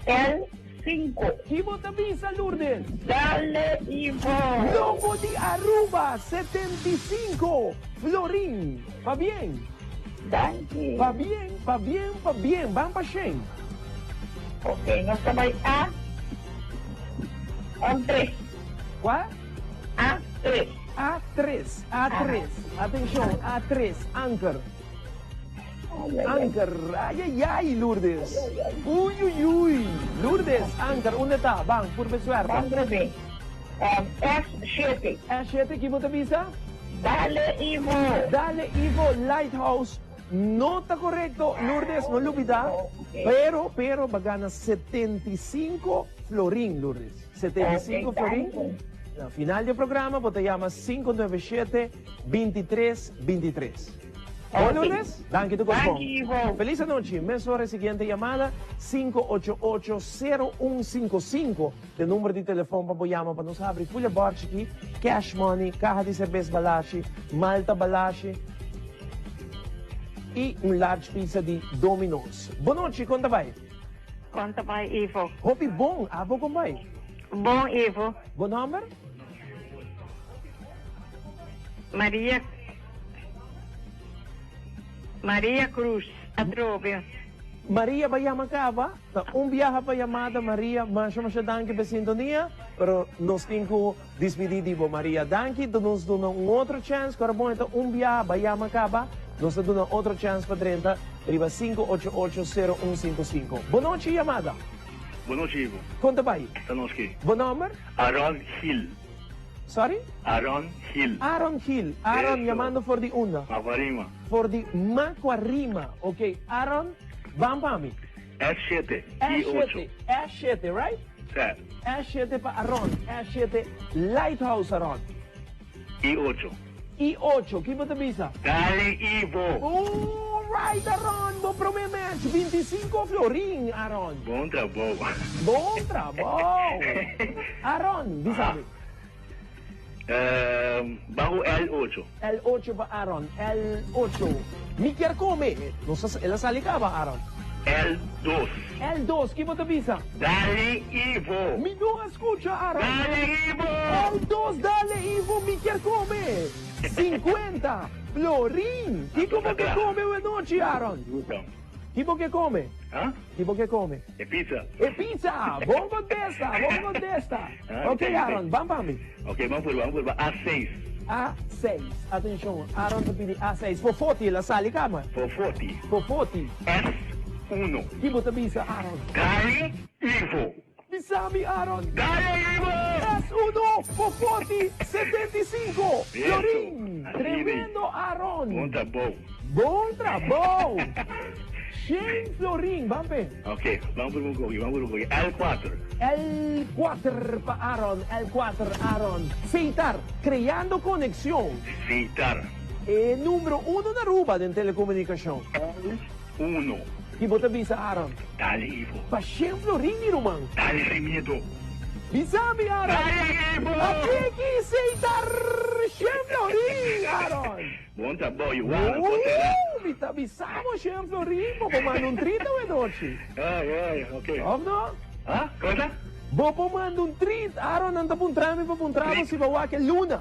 El 5. Ki bo ta bisa, Lourdes? Dale, Ivo. Logo di Aruba, 75 florin. Pabien. Danki. Pabien, pabien, pabien. Ban pa shen. Ok, nos ta bai A un tres. Kua? A tres. A tres, A tres. Atenshon, A tres, anker. Anker, ay ay ay, Lourdes. Uy uy uy. Lourdes, anker, unda ta? Ban, purbe suerte. Ban purbe. S shete. S shete, ki bo ta bisa? Dale Ivo. Dale Ivo, Lighthouse. No ta korekto, Lourdes, no lubida. Pero, pero, bo a gana 75 florin, Lourdes. 75 florin. Na final di e programa bo ta yama 597 23 23. Bon, Lourdes? Danki tur kos bon. Felis anochi. Mesora e siguiente yamada, 588 0155 ta e number di telefon pa bo yama pa nos habri full e bòrchi aki, cash money, kaha di serbes Balashi, malta Balashi i un large pizza di Domino's. Bonochi, kon ta bai? Kon ta bai, Ivo? Hopi bon, abo kon bai? Bon, Ivo. Bo nòmber? Maria Maria Cruz, atrobe. Maria ba yama caba, ta un biaha pa yamada Maria, masha masha danki pa e sintonia, pero nos tin cu dispidi di bo Maria, danki, ta nos duna un otro chance, cu ora bon e ta un biaha ba yama caba, nos ta duna otro chance pa drenta riba 5880155. Bo nochi yamada. Bo nochi Ivo. Con ta bay? Ta nos ki. Bo nomber? Aaron Hill. Sorry? Aaron Hill. Aaron Hill. Aaron Eso. yamando for di unda? Macuarima. For di Macuarima. Ok, Aaron, ban pa mi. S7 y 8. S7, S7, right? Sa. S7 pa Aaron. S7, Lighthouse Aaron. Y 8. Y 8, ki bo ta bisa? Dale Ivo! All right Aaron, bo prome match, 25 florin Aaron. Bon trabou. Bon trabou. Aaron, bisa mi. Baho L ocho. L ocho pa Aaron, L ocho. Mi kier come. Nos a, el a sali caba Aaron. L dos. L dos, ki bo ta bisa? Dale Ivo. Mi no a scucha Aaron. Dale Ivo. L dos, dale Ivo, mi kier come. 50 florin. Kico bo ke come awe nochi Aaron? Ki bo ke come? Ha? Ki bo ke come? E pizza. E pizza! Bon contesta, bon contesta. Ah, Ok Aaron, ban pa mi. Ok, ban purba, ban purba. A seis. A seis. Atencion, Aaron ta pidi A seis. Fofoti, el a sali cama. Fofoti. Fofoti. S uno. Ki bo ta bisa, Aaron? Dale Ivo. Bisa mi, Aaron. Dale Ivo! S uno, Fofoti, 75. Eso. Florin. Así Tremendo, Aaron. Bon trabou. Bon trabou! Shen florin, ban p'e. Ok, ban por un koki, ban por un koki. El kuater. El kuater pa Aaron, el kuater, Aaron. Seitar, creando conexion. Seitar. E numero uno na Aruba den telecomunicacion. El uno. Ki bo ta bisa, Aaron? Dale, Ivo. Pa shen florin, mi ruman. Dale sin miedo. Bisa mi, Aaron. Dale, Ivo! Aki Seitar, shen florin, Aaron. Bon trabou Juana, bon tera. Ooh, mi ta bisa bo Shen Florin, bo por manda un trita awe nochi. Ay, ay, ok. Of no? Ha? Kon ta? Bo por manda un trit, Aaron nan ta puntra mi pa puntra bo si bo wak e luna.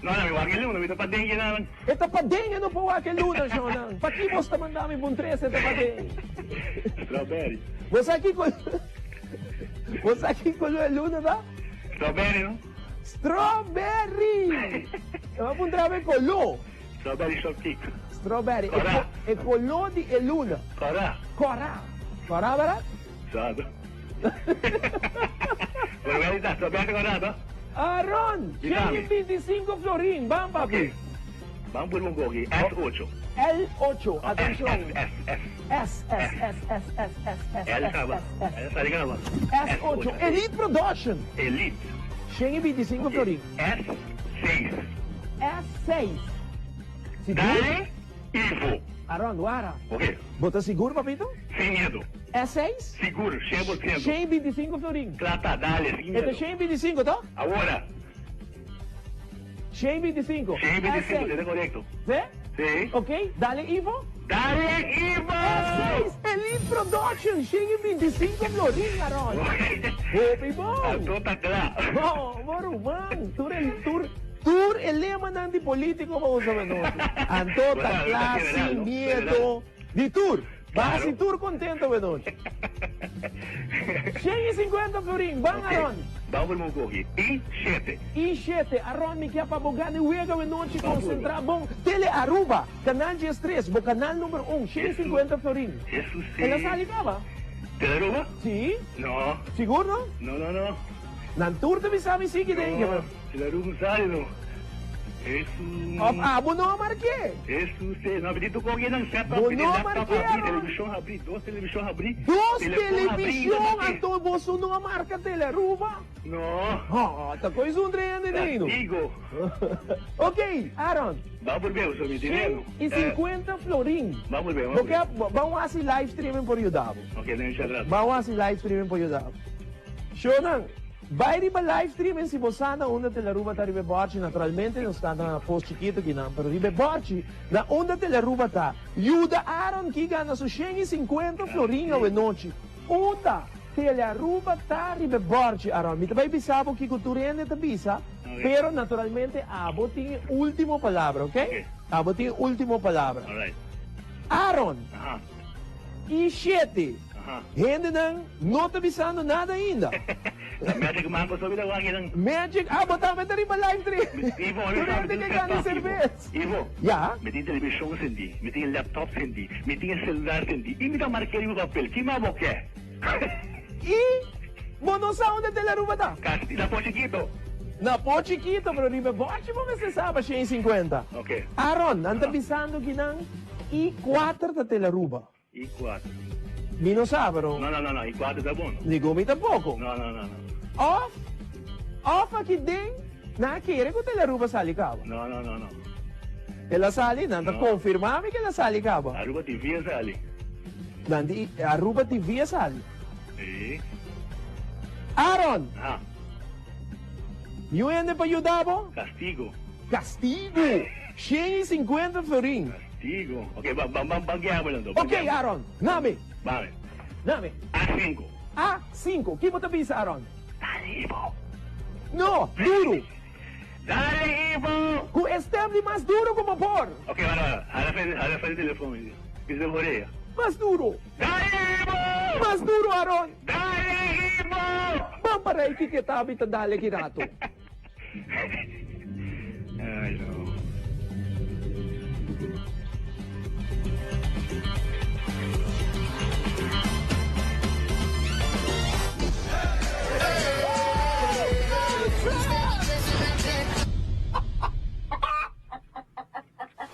No, no, mi wak e luna, mi ta paden dje nan. E ta paden e no por wak e luna, shownan. Paki bos ta manda mi puntr'e si e ta paden? Strawberry. Bo sa kiko, bo sa kiko lo e luna ta? Strawberry, no? Strawberry! E bo a puntra mi e koló. Strawberry shortcake. Strawberry. Kòrá. E koló di e luna. Kòrá. Kòrá. Kòrá, bèrdat? Sado. Pero wèl ta, strawberry kòrá, no? Aaron, Bisa mi. 125 florin. Ban, papi. Ok. Ban pone un gogi. S8. L8, atencion. S, S, S. S, S, S, S, S, S, S, L S, caba. S, S. L sali caba. S8, Elite Production. Elite. 125 florin. S6. S6. Sigur? Dale, Ivo. Aron, wara. Ok. Bo ta sigur, papito? Sin miedo. S6? Sigur, 100%. 125 florin. Cla ta, dale, sin E miedo. ta 125, toch? Awora. 125. 125, ta corecto. Si? Si. Ok, dale Ivo. Dale Ivo! S6 Elite Production, 125 florin, Aron. Hopi bon. Anto ta cla. Bon, bo ruman. Tur el, tur, tur e lemanan di politico bo usa anochi. Anto ta cla, sin miedo. Di tur. Ba hasi tur contento anochi. 150 florin, ban Aron. Ban por un poki. I shete. I shete, Aron mi kia pa bo gana e wega anochi concentra bon. Tele Aruba, canal 13, bo canal number un, 150 florin. Jesus si. El a sali caba? Tele Aruba? Si. No. Sigur no? No, no, no. Nan tur ta bisa mi sigui den. No, Tele Aruba no sali no. Jesus. Of abo no a marke? Jesus si. No, pidi tu koki nan set up, Bo pidi no a laptop marke, habri, Aron. television habri, dos television habri. Dos telefon habri, television, no marke. anto boso no a marca Tele Aruba? No. Ha, ta koe zun trende dino. Castigo. Ok, Aaron. Ba por beu, so mi dinero. 150 florin. Ba por beu, Bo ke, ban hasi live streaming por yuda bo. Ok, den atrás. Ban hasi live streaming por yuda bo. Shonan, bai riba live streaming si bo sa na unda Tele Aruba ta riba e borchi. Naturalmente nos ta na Pos Chikito kinan, pero riba e borchi na unda Tele Aruba ta. Yuda Aaron ki gana su 150 florin awe nochi. Unda Tele Aruba ta riba e borchi, Aaron? Mi ta bai bisa bo kiko tur hende ta bisa, pero naturalmente abo tin e ultimo palabra, ok? Abo tin e ultimo palabra. Aaron, I shete hendenan no ta bisando nada ainda. Magic man ko sabi na waki lang. Magic, abo tambe ta riba live stream. Ivo, Tur hende ke gana cerveza. Ivo, Ya. mi tin television sendi, mi tin laptop sendi, mi tin celular sendi, y mi ta marca riba papel. Ki mas bo ke? Y bo no sa unda Tele Aruba ta? Casi na Po Chiquito. Na Po Chiquito, pero riba bochi bo mester sa pa 150. Ok. Aaron, nan ta bisando ki nan I cuater ta Tele Aruba. I cuater. Mi no sa, pero. No, no, no, no, I cuater ta bon. Ni cu mi tampoco. No, no, no, no. Of, of aki den, nan a kere cu Tele Aruba sali caba. No, no, no, no. El a sali, nan ta No. confirma mi cu el a sali caba. Aruba TV a sali. Nan di Aruba TV a sali. Si. Aaron! Aha. Yu hende pa yuda bo? Castigo. Castigo! 150 florin. Castigo. Ok, ban, ban, ban, ban guia bo anto. Ok, Aaron, nami. Bame. Nami. A5. A5. Ki bo ta bisa, Aaron? Dale, Ivo. No, duro. Dale, Ivo! Ku e stem di mas duro ku bo por. Ok, wara, wara. Hala fe, hala fe di telefon, mi. Bisa bo orea. Mas duro. Dale, Ivo! Mas duro, Aaron. Dale, Ivo! Ban para e kiko e tabi ta dale ki rato. Ay, no.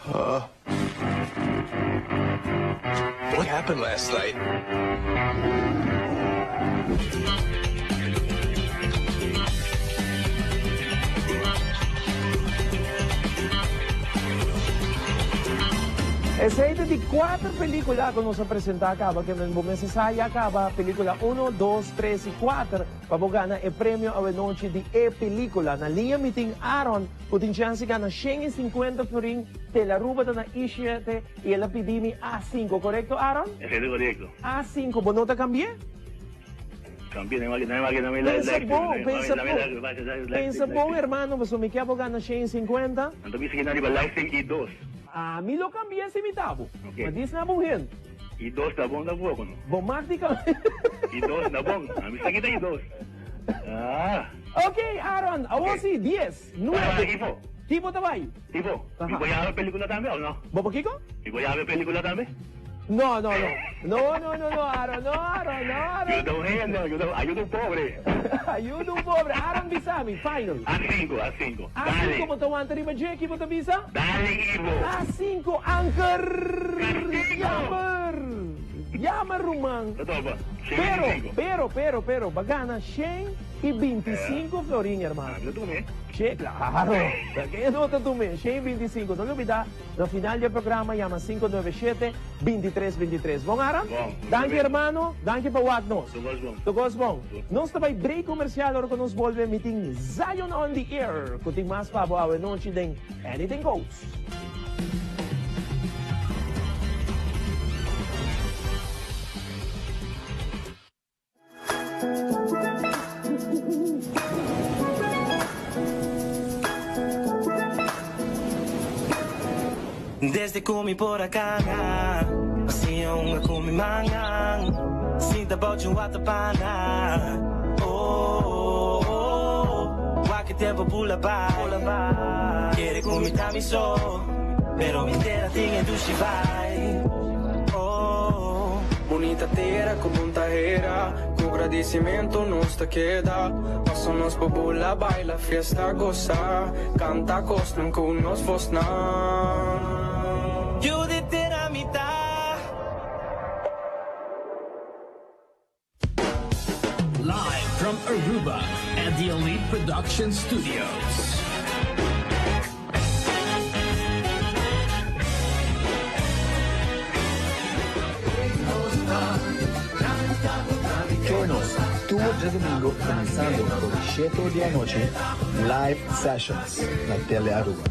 Huh? What happened last night? Esey ta di cuater pelicula cu nos a presenta caba ke men bo mester sa ya caba pelicula uno, dos, tres y cuater pa bo gana e premio awenochi di e pelicula. Na liña mi tin Aaron cu tin chance gana 150 florin, Tele Aruba ta na I shete y el a pidi mi A cinco, corecto Aaron? Esey ta corecto. A cinco, bo no ta cambie? Pensa bon, pensa bon, pensa bon hermano, pasobra mi ke bo gana 150. Anto mi sigui na riba live I dos. Ami lo cambia si mi ta bo. Ok. Ma dis na bo hende. I dos ta bon tampoco no. Bo mag di cambia. I dos ta bon. Ami sa kita I dos. Ah. Ok Aaron, awor si, dies, nuebe. Ivo. Ki bo ta bay? Ivo, mi por yabe pelicula tambe of no? Bo por kiko? Mi por yabe pelicula tambe? No, no, no. No, no, no, no, Aaron, no, Aaron, no, Aaron. Yuda un hende, ayuda, ayuda un pobre. Ayuda un pobre. Aaron, bisa mi, final. A5, A5. A5, bo ta wanta riba dje, ki bo ta bisa? Dale, Ivo. A5, Anker. Jammer. Jammer, ruman. Pero, pero, pero, pero, bo a gana 125 florin, hermano. Che, claro. Ke no ta tum'é? 125. No lubida, na final di e programa yama 597 23 23. Bon, Aram? Bon. Danki, hermano. Danki pa wak nos. Tur kos bon. Tur kos bon. Nos ta bai break comercial ora ku nos bolbe mi tin Zion on the air ku tin mas pa bo awe nochi den Anything Goes. Desde ku mi por a kana, Asinha un a ku mi mangan, Sinta bou dje un watapana. Oh, oh, oh, Wak e tempo bula bai. Kere ku mi ta mi so, Pero mi tera tin e dushi bai. Oh. Bunita tera ku bon ta hera, Ku gradisimentu nos ta keda, Paso nos por bula, baila, fiesta, gosa, Kanta kosnan ku nos vosnan. Yu di tera mi ta. Live from Aruba at the Elite Production Studios. Join nos tur djadomingo kuminsando por shete or di anochi Live Sessions na Tele Aruba.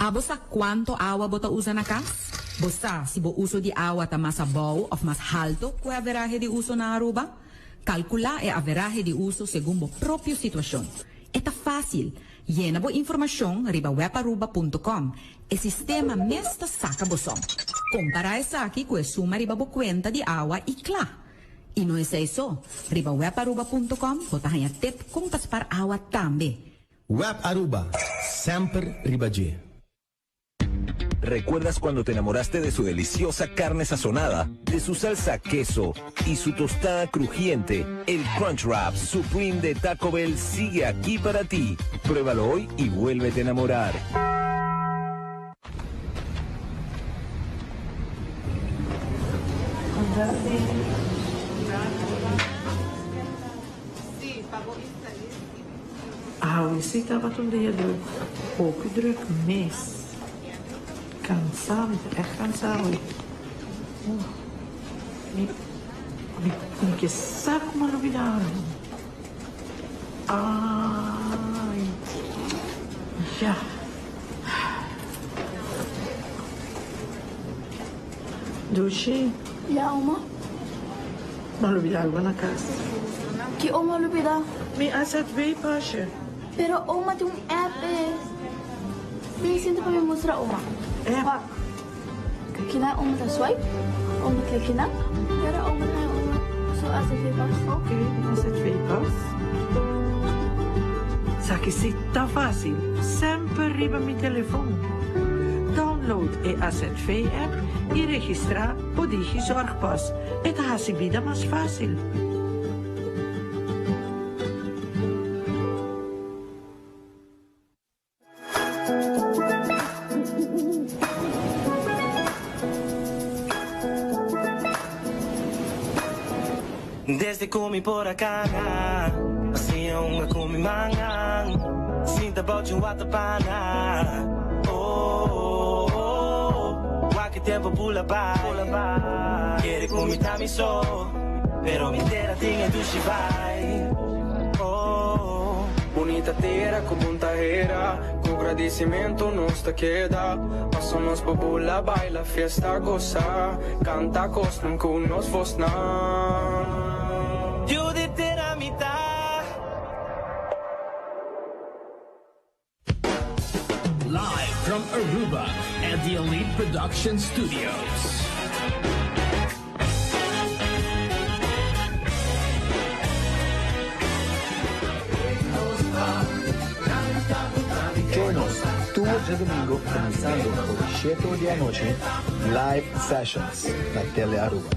Abo sa cuanto awa bo ta usa na cas? Bo sa si bo uso di awa ta mas abou of mas halto cu e averahe di uso na Aruba? Calcula e averahe di uso segun bo propio situacion. E ta facil! Yena bo informacion riba webaruba punto com. E sistema mes ta saca bo som. Compara esaki cu e suma riba bo cuenta di awa y cla! Y no esey so, riba webaruba punto com bo ta haña tip con pa spar awa tambe. Web Aruba, semper riba dje. ¿Recuerdas cuando te enamoraste de su deliciosa carne sazonada, de su salsa queso y su tostada crujiente? El Crunch Wrap Supreme de Taco Bell sigue aquí para ti. Pruébalo hoy y vuélvete a enamorar. Awe si tabata un dia druk, hopi druk mes. Kansa, mi ta ègt kansa awe. Mi mi mi ke sa ku mi a lubida algu. Ai, ya. Dushi. Ya, oma. Mi a lubida algo na cas. Ki oma a lubida? Mi AZV pasje. Pero oma tin un app e. Bin sinta pa mi mustra oma. App? Wak. Kina oma ta swipe, oma klik kina, pero oma ta haña oma su AZV pas. Ok, AZV pas. Sa ki si ta facil, semper riba mi telefon. Download e AZV app y registra bo Digizorgpas. E ta haci bida mas facil. Desde ku mi por a kana, a siña hunga ku mi mangan, sinta bou dje un watapana. Oh, oh, wak e tempo bula bai, kere ku mi ta mi so, pero mi tera tin e dushi bai. Oh. Bunita tera ku bon ta hera, ku gradisimentu nos ta keda, paso nos por bula, baila, fiesta, gosa, kanta kosnan ku nos vosnan. Yu di tera mi ta. Live from Aruba at the Elite Production Studios. djadomingo kuminsando for di shete or di anochi, Live Sessions na Tele Aruba.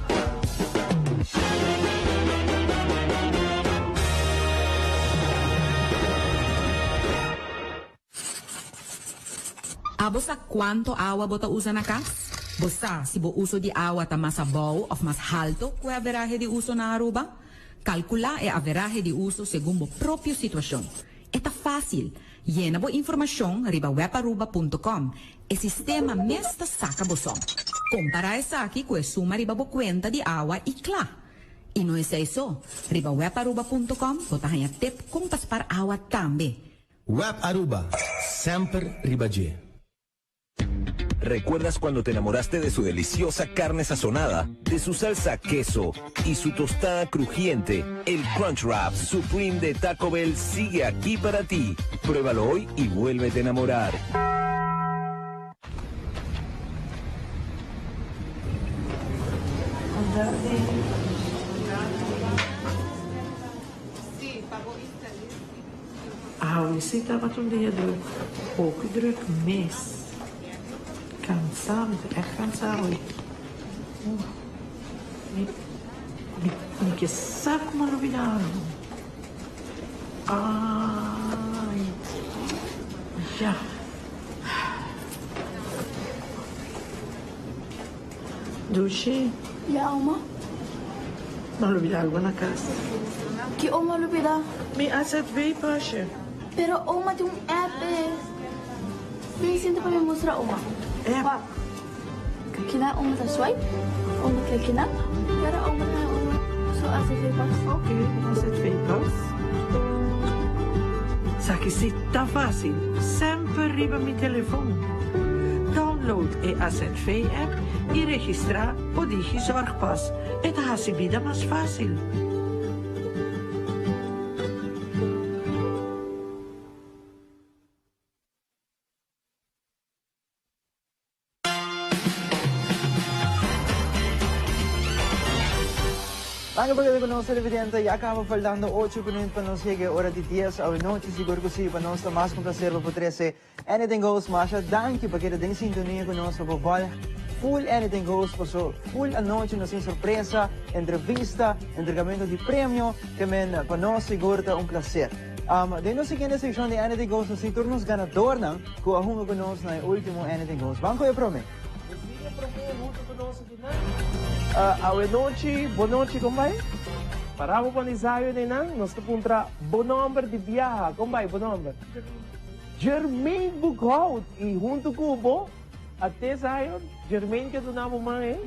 Abo sa cuanto awa bo ta usa na cas? Bo sa si bo uso di awa ta mas abou of mas halto cu e averahe di uso na Aruba? Calcula e averahe di uso segun bo propio situacion. E ta facil! Yena bo informacion riba webaruba punto com. E sistema mes ta saca bo som. Compara esaki cu e suma riba bo cuenta di awa y cla! Y no esey so, riba webaruba punto com bo ta haña tip con pa spar awa tambe. Web Aruba, semper riba dje. ¿Recuerdas cuando te enamoraste de su deliciosa carne sazonada, de su salsa queso y su tostada crujiente? El Crunch Wrap Supreme de Taco Bell sigue aquí para ti. Pruébalo hoy y vuélvete a enamorar. Awe si tabata un dia druk, hopi druk mes. Kansa, mi ta ègt kansa awe. Mi, mi, mi ke sa ku mi a lubida algu. Ai, ya. Dushi. Ya, oma. Mi a lubida algo na cas. Ki oma a lubida? Mi azv pasje. Pero oma tin un app e. Bin sinta pa mi mustra oma. App? Wak. Kina oma ta swipe, oma klik kina, pero oma ta haña oma su azv pas. Ok, azv pas. Sa ki si ta facil, semper riba mi telefon. Download e azv app y registra bo Digizorgpas. E ta haci bida mas facil. Danki pa keda ku nos televidente. Ya kaba faltando ocho minuut pa nos yega e ora di dies awenochi. Sigur ku si, pa nos ta mas ku un placer pa por trese Anything Goes. Masha danki pa keda den sintonia ku nos pa por volg full Anything Goes paso full anochi nos tin sorpresa, entrevista, entregamento di premio. Ke men pa nos sigur ta un placer. Den nos siguiente seccion di Anything Goes nos tin tur nos ganadornan cu a hunga cu nos na e ultimo Anything Goes. Ban cu e prome. Nos tin e prome hunto cu nos akinan. Awe nochi, bo nochi con bai? Para bo pone Zion einan, nos ta puntra bo nomber di biaha. Con bai bo nomber? Jermaine Boekhout. Y hunto cu bo, ate Zion, Jermaine ke duna bo man ei?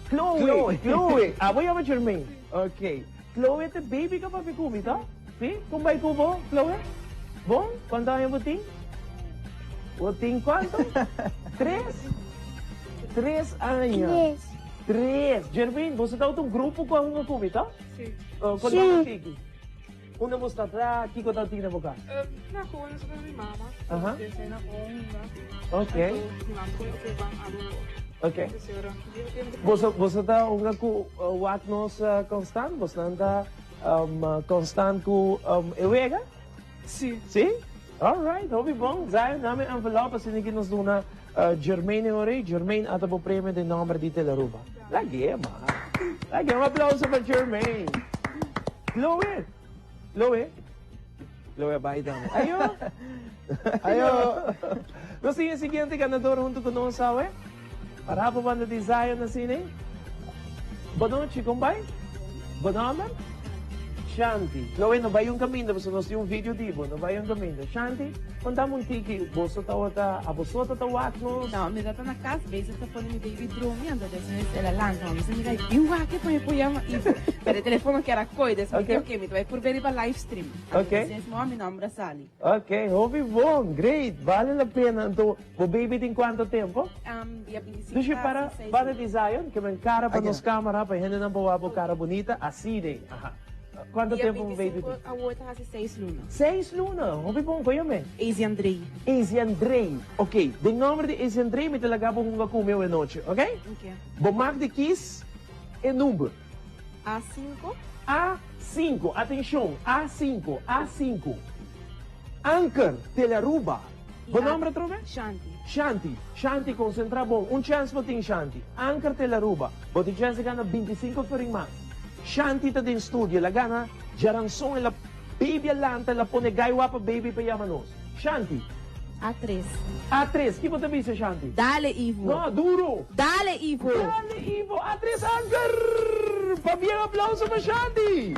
Chloe. Chloe. Chloe. Abo yama Jermaine? Ok. Chloe ta baby ka papia ku mi, to? Si? Kon bai ku bo, Chloe? Bon? Kuantu aña bo tin? Bo tin kuantu? Tres? Tres aña. Tres. Tres. Jervin, boso ta un grupo ku a hunga ku mi, to? Si. Kon ta tiki? Unda bo sta tra? Kiko ta tin na bo kas? Na kon nos ta mi mama. Aha. Pensé na onda. Ok. Mi mama ta oké ban abo. Ok. Boso boso ta hunga ku wak nos Constant? Bosnan ta Constant ku e wega? Si. Si? Alright, hopi bon. Zion, dame envelop asina ki nos duna Jermaine e ora ei. Jermaine ata bo premio den nomber di Telaruba. Lag'é man. Lag'é. Un aplauso pa Jermaine. Chloe. Chloe. Chloe a bai tambe. Ayo. Ayo. Nos tin e siguiente ganador hunto cu nos awe. Para pa banda di Zion asina. Bonochi, con bai? Bo nomber? Shanti. Chloe, no bai un caminda pasobra nos tin un video di bo. No bai un caminda. Shanti, contame un tiki. Boso tawata, aboso ta ta wak nos? No, mi ta na cas bezig ta pone mi baby drumi, anto despues el a lanta. Mi bisa, mira, bin wak e pa mi por yama Ivo. Pero e telefono kier a koy, des mi di, ok, mi ta bai purbe riba live stream. Ok. Anto despues mi nomber a sali. Ok, hopi bon, great, bale la pena. Anto, bo baby tin cuanto tempo? Dia 25 Dushi pa para seis banda luna. di Zion, ke men cara pa Aki nos na. camera, pa e hendenan por wak bo cara bunita, asi den, aha. Cuanto Dia tempo bo baby 25 tin? awor ta haci seis luna. Seis luna, hopi bon, con yam'e? Easy Andrei. Easy Andrei, ok, den nomber di Easy Andrei mi ta laga bo hunga cu mi awe nochi, ok? Ok. Bo mag di kies e number. A cinco. A cinco, atencion, A cinco, A cinco. Anker, Telearuba. Bo nomber atrobe? Shanti. Shanti. Shanti, concentra bon. Un chance bo tin, Shanti. Anker Telaruba. Bo tin chance di gana 25 florin mas. Shanti ta den studio. El a gana djaranson. El a baby a lanta. El a pone gai wapa baby pa yama nos. Shanti. A3. A3. Ki bo ta bisa, Shanti? Dale, Ivo. No, duro. Dale, Ivo. Dale, Ivo. A3 Anker! Pabien aplauso pa Shanti!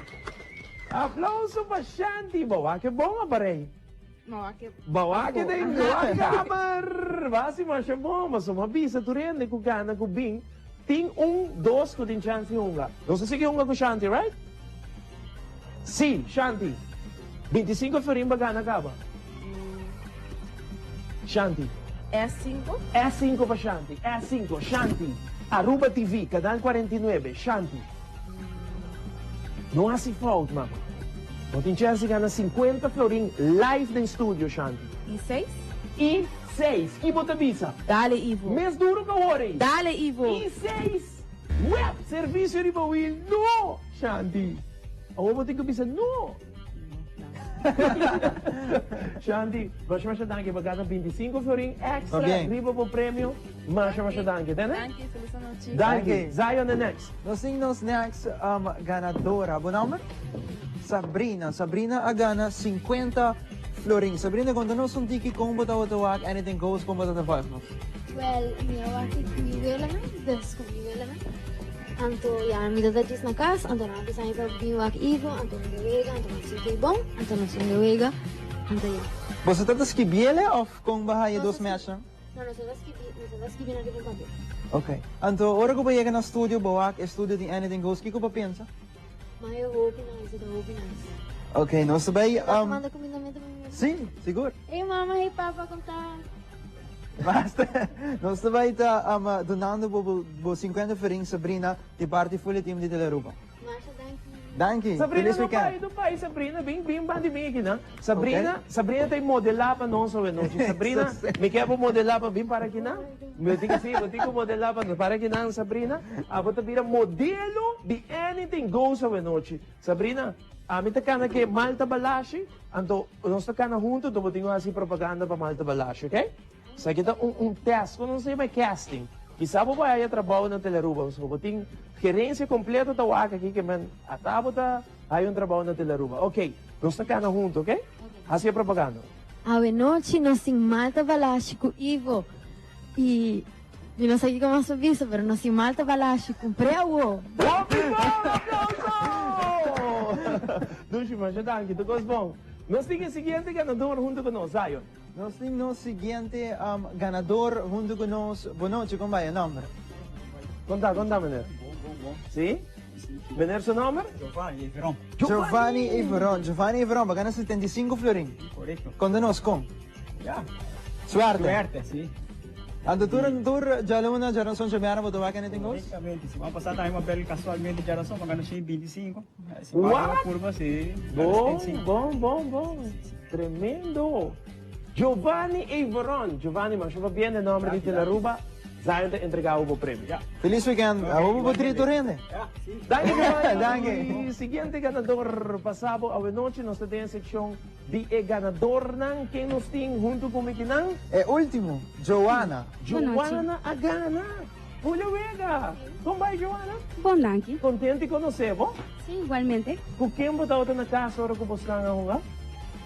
Aplauso pa Shanti. Bo wak e bon aparei. Bo wak e den kamer. Basi masha bon. Pasobra mi a bisa tur hende ku gana ku bin tin un dos ku tin chance di hunga. Nos a sigui hunga ku Shanti, right? Si, Shanti. 25 florin pa gana kaba. Shanti. S5. S5 pa Shanti. S5. Shanti. Aruba TV, Canal 49. Shanti. No hasi fout, mama. Bo tin chance di gana 50 florin live den studio, Shanti. I6? I6. Ki bo ta bisa? Dale, Ivo. Mes duro ku awor ei. Dale, Ivo. I6. Web! Servicio riba wiel. No! Shanti. Awor bo tin ku bisa no! Shanti, masha masha danki pa gana 25 florin extra riba bo premio. Masha masha danki, tende? Danki, felis anochi. Danki. Zion the next. Nos tin nos next ganadora. Bo nomber? Sabrina. Sabrina a gana 50 florin. Sabrina, konta nos un tiki kon bo tabata wak Anything Goes, kon bo tabata volg nos? Wel, mi a wak ku mi welanan, dus ku mi welanan. Anto ya mi ta djis na kas, anto nan a bisa mi pa bin wak Ivo, anto mi wega, anto mi sinti bon, anto nos un wega, anto ya. Boso ta ta skibiele of kon bo haya dos matchnan? No, nos no ta skibi, nos no ta skibi nan riba un papel. Ok. Anto ora ku bo yega na studio, bo wak e studio tin Anything Goes, kiko bo pensa? Mayo hopi nice, e ta hopi nice. Ok, nos ta bai. Bo ta manda kumindamentu pa mi mama? Si, sigur. Hey mama, hey papa, kon ta? Basta. Nos ta bai ta dunando bo bo 50 florin Sabrina di parti full e team di Telearuba. Masha danki. Danki. Sabrina Feliz no bai, weekend. no bai Sabrina, bin bin bandi mi aki nan. Sabrina, Sabrina ta modelá pa nos awe nochi. Sabrina, mi ke bo modelá pa bin para aki nan. Mi tin si, bo tin ku modelá pa nos. Para aki nan Sabrina, abo ta bira modelo di Anything Goes awe nochi. Sabrina, ami ta kana ke Malta Balashi, anto nos ta kana huntu, anto bo tin ku hasi propaganda pa Malta Balashi, ok? Esaki ta un un test, ku nos ta yama casting. Kisa bo bai haya trabou na Telearuba, pasobra bo tin gerencia completo ta wak aki ke men ata bo ta haya un trabou na Telearuba. Ok, nos ta kana huntu, ok? Hasi e propaganda. Awe nochi nos tin Malta Balashi ku Ivo i mi no sa kiko mas pa bisa pero nos tin Malta Balashi kumpr'é awo. Hopi bon! Aplauso! Dushi, masha danki. Tur kos bon. Nos tin e siguiente ganador huntu ku nos, Zion. Nos tin nos siguiente ganador hunto cu nos. Bo nochi, con bay e nomber? Conta, conta meneer. Bon, bon, bon. Si? Meneer su nomber? Giovanni Everon. Giovanni Everon. Giovanni Everon, bo gana 75 florin. Correcto. Conta nos con. Ya. Suerte. Suerte, si. Anto tur tur djaluna, djaranson, djabièrnè bo ta wak Anything Goes? Correctamente. Siman pasá tambe mi a bel casualmente djaranson, mi a gana 125. What? Curva, si. Bon, bon, bon, bon. Tremendo! Giovanni Everon. Giovanni, masha pabien den nomber di Telaruba, Zion ta entrega bo bo premio. Feliz weekend. Awo bo bo tri tur hende. Danki Giovanni. Danki. Y siguiente ganador pasa bo awenochi nos ta den e seccion di e ganadornan. Ken nos tin hunto cu mi kinan? E ultimo, Joana. Joana a gana. Julio Vega! Kon bai Joana? Bon danki. Kontent di konosé bo. Si, igualmente. Ku ken bo tabata na kas ora ku bo stan a hunga?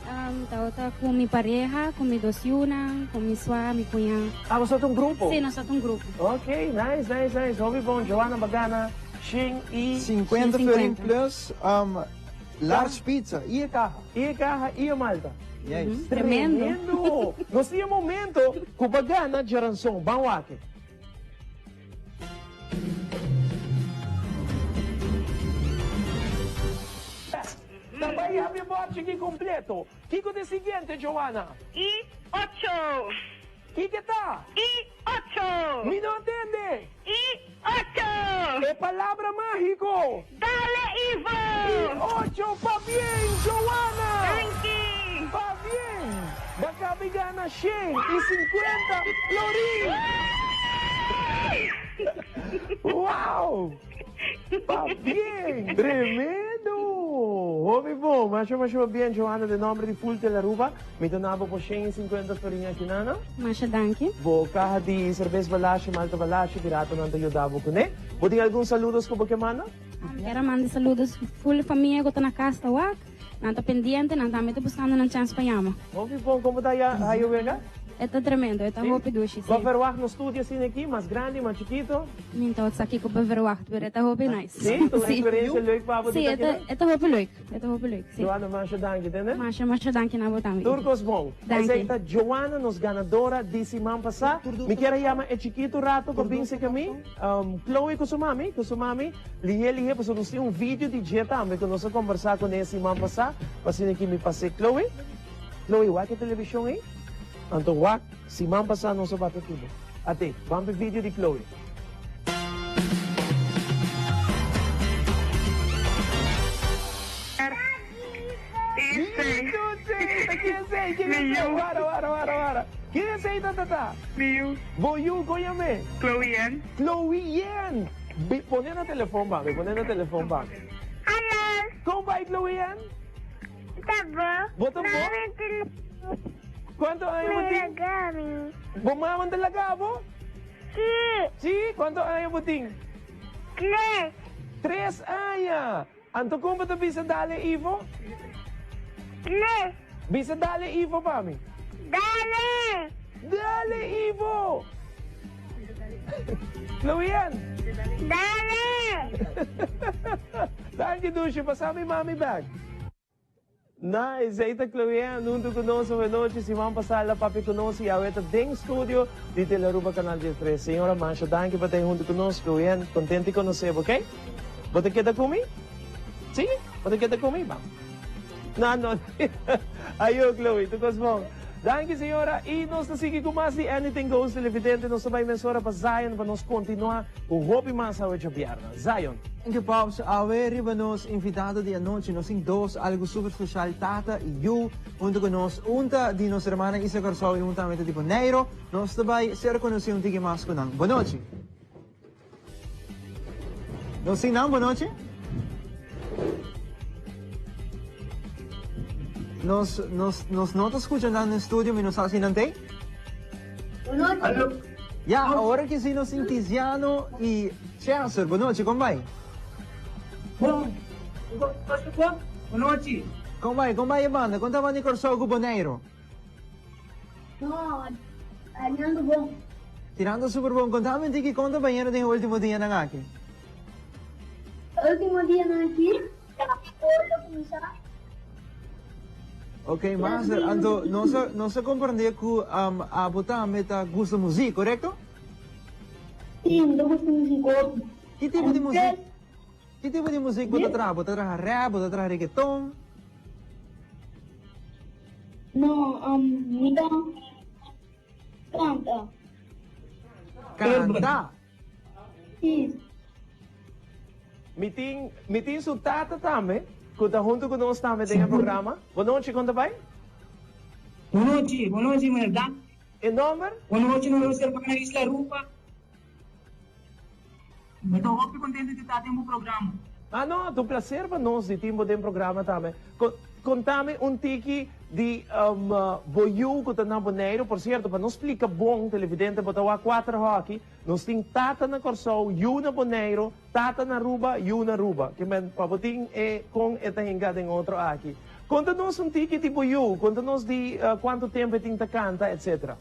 Mi tabata ku mi pareha, ku mi dos yunan, ku mi swa, mi kuñá. Ah, boso ta un grupo? Si, nos ta un grupo. Ok, nice, nice, nice. Hopi bon. Joana bo gana shin i. 50 florin plus large pizza i e kaha. I e kaha i e malta. Yes. Tremendo. Tremendo! Nos tin e momento ku bo gana djaranson. Ban wak. Ta bai habri bòrchi ki kompleto. Kiko ta e siguiente, Joana? I ocho. Kiko ta? I ocho. Mi no a tende. I ocho. E palabra mágiko. Dale, Ivo! I ocho. Pabien, Joana! Danki! Pabien! Bo a kabi gana 150 florin! Wow! Pabien! Tremendo! Hopi bon, masha masha pabien Johanna den nomber di Full Tel Aruba, mi ta nabo por 150 florin aki nana. Masha danki. Bo caha di cerbes Balashi, Malta Balashi, piratanan ta yuda bo cune. Bo tin algun saludos cu bo ke manda? Mi kier a manda saludos full famia cu ta na cas ta wak. Nan ta pendiente, nan tambe ta buscando nan chance pa yama. Hopi bon, como ta ya hayo wega? E ta tremendo, e ta hopi dushi, si. Bo verwacht nos studio asina aki, mas grandi, mas chikito? Mi ta sa kico bo verwacht, pero e ta hopi nice. Si? Ta un experiencia leuk pa bo di ta keda? Si, e ta hopi leuk, e ta hopi leuk, si. Joana, masha danki, tende? Masha, masha danki na bo tambe. Tur cos bon. Danki. Esey ta Joana, nos ganadora di siman pasa. Mi kier a yama e chikito rato pa bin cerca mi. Chloe ku su mami, ku su mami, lihé lihé pasobra nos tin un video di dje tambe ku nos a kombersá kuné siman pasá, pa asina ki mi pas'é. Chloe, Chloe, wak e televishon ei? Anto wak, siman pasá nos a papia ku bo. At'é, ban p'e video di Chloe. Ken esei ta tata? Mi yu. Bo yu, kon yam'é? Chloe Ann. Chloe Ann! Bi, pone na telefon pa mi, pone na telefon pa mi. Hallo. Kon bai Chloe Ann? Ta bo. Bo ta bo? Kuantu aña bo tin? Mi laga mi. Bo mama ta laga bo? Si. Si? Kuantu aña bo tin? Tres. Tres aña! Anto kon bo ta bisa dale Ivo? Les. Bisa dale Ivo pa mi. Dale! Dale Ivo! Louian! Dale! Danki Dushi, pasa mi mami bek. Nice, ei ta Chloeann hunto cu nos awe nochi. Siman pasa el a papia cu nos y awe ta den studio di Telearuba Canal 13. Señora masha danki pa ta hunto cu nos. Chloeann, contento di conoce bo, ok? Bo ta keda cu mi? Si? Bo ta keda cu mi? Bam. No, no. Ayo Chloe, tu cos bon. Danki señora y nos ta sigui cu mas di Anything Goes Televidente. Nos ta bay mesora pa Zion pa nos continua cu hopi mas awe djabièrnè. Zion. Thank you Pops, awe riba nos invitado di anochi nos tin dos algo super special tata y yu hunto cu nos un ta di nos hermana Isla Corsou y un tambe ta di Boneiro nos ta bay ser conoci un tiki mas cu nan bonochi nos tin nan bonochi nos nos nos no ta scucha nan den studio mi no sa si nan tey. Bonochi. Ya, awor ki si nos tin Tiziano y Chester. Bonochi, con bai? Bon, bonochi. Con bai, con bai e banda? Con ta banda di Corsou cu Boneiro? No, tirando bon. Tirando super bon. Contame un tiki con ta bayendo den e ultimo dianan aki. Ultimo dianan aki, skol lo cuminsa. Ok, master, anto nos a nos a comprende cu abo tambe ta gusta muziek, corecto? Si, mi ta gusta muziek hopi. Ki tipo di muziek, ki tipo di muziek bo ta traha? Bo ta traha rap, bo ta traha reggaeton? No, mi ta canta. Canta? Si. Mi tin mi tin su tata tambe cu ta hunto cu nos tambe den e programa. Bonochi, con ta bay? Bonochi, bonochi meneer Dan. E nomber? Bonochi nos hermana Isla Aruba. Mi ta hopi contento di ta den bo programa. Ah no, ta un placer pa nos di tin bo den programa tambe. Contami un tiki di bo yu cu ta na Boneiru. Por cierto, pa nos splica bon, televidente, bo ta wak cuater hockey. Nos tin tata na Kòrsou, yu na Boneiru, tata na Aruba, yu na Aruba. Ke men pa bo tin e kon e ta hinka den otro aki. Konta nos un tiki di bo yu, konta nos di kuantu tempu e tin ta kanta, etsetera.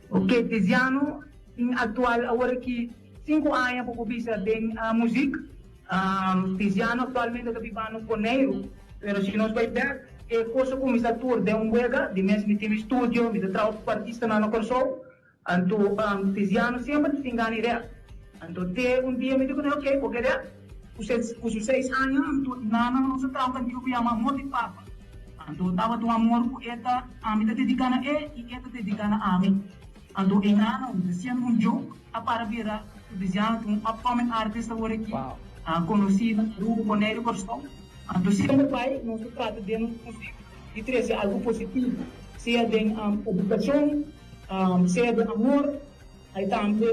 Ok, Tiziano tin aktual awor aki sinku aña pa bo bisa den muzik. Tiziano aktualmente ta biba na Boneiru, pero si nos bai bek e kos a kuminsá tur den un wega. Di mes mi tin mi studio, mi ta traha ku artistanan na Kòrsou. Anto Tiziano semper ta tin gana di rap. Anto te un dia mi di kuné, ok, bo ke rap? Ku ses ku su seis aña, anto nana nos a traha un kantiga ku yama Amor di Papa. Anto tabata un amor ku e ta ami ta dediká na e i e ta dediká na ami. Anto e nana, siendo un joke, a para bira ku Tiziano ta un upcoming artist awor aki, konosí na Aruba, Boneiru, Kòrsou. Anto semper bai nos ta trata den nos musik di trese algu positivo, sea den edukashon, Sea den amor, ai tambe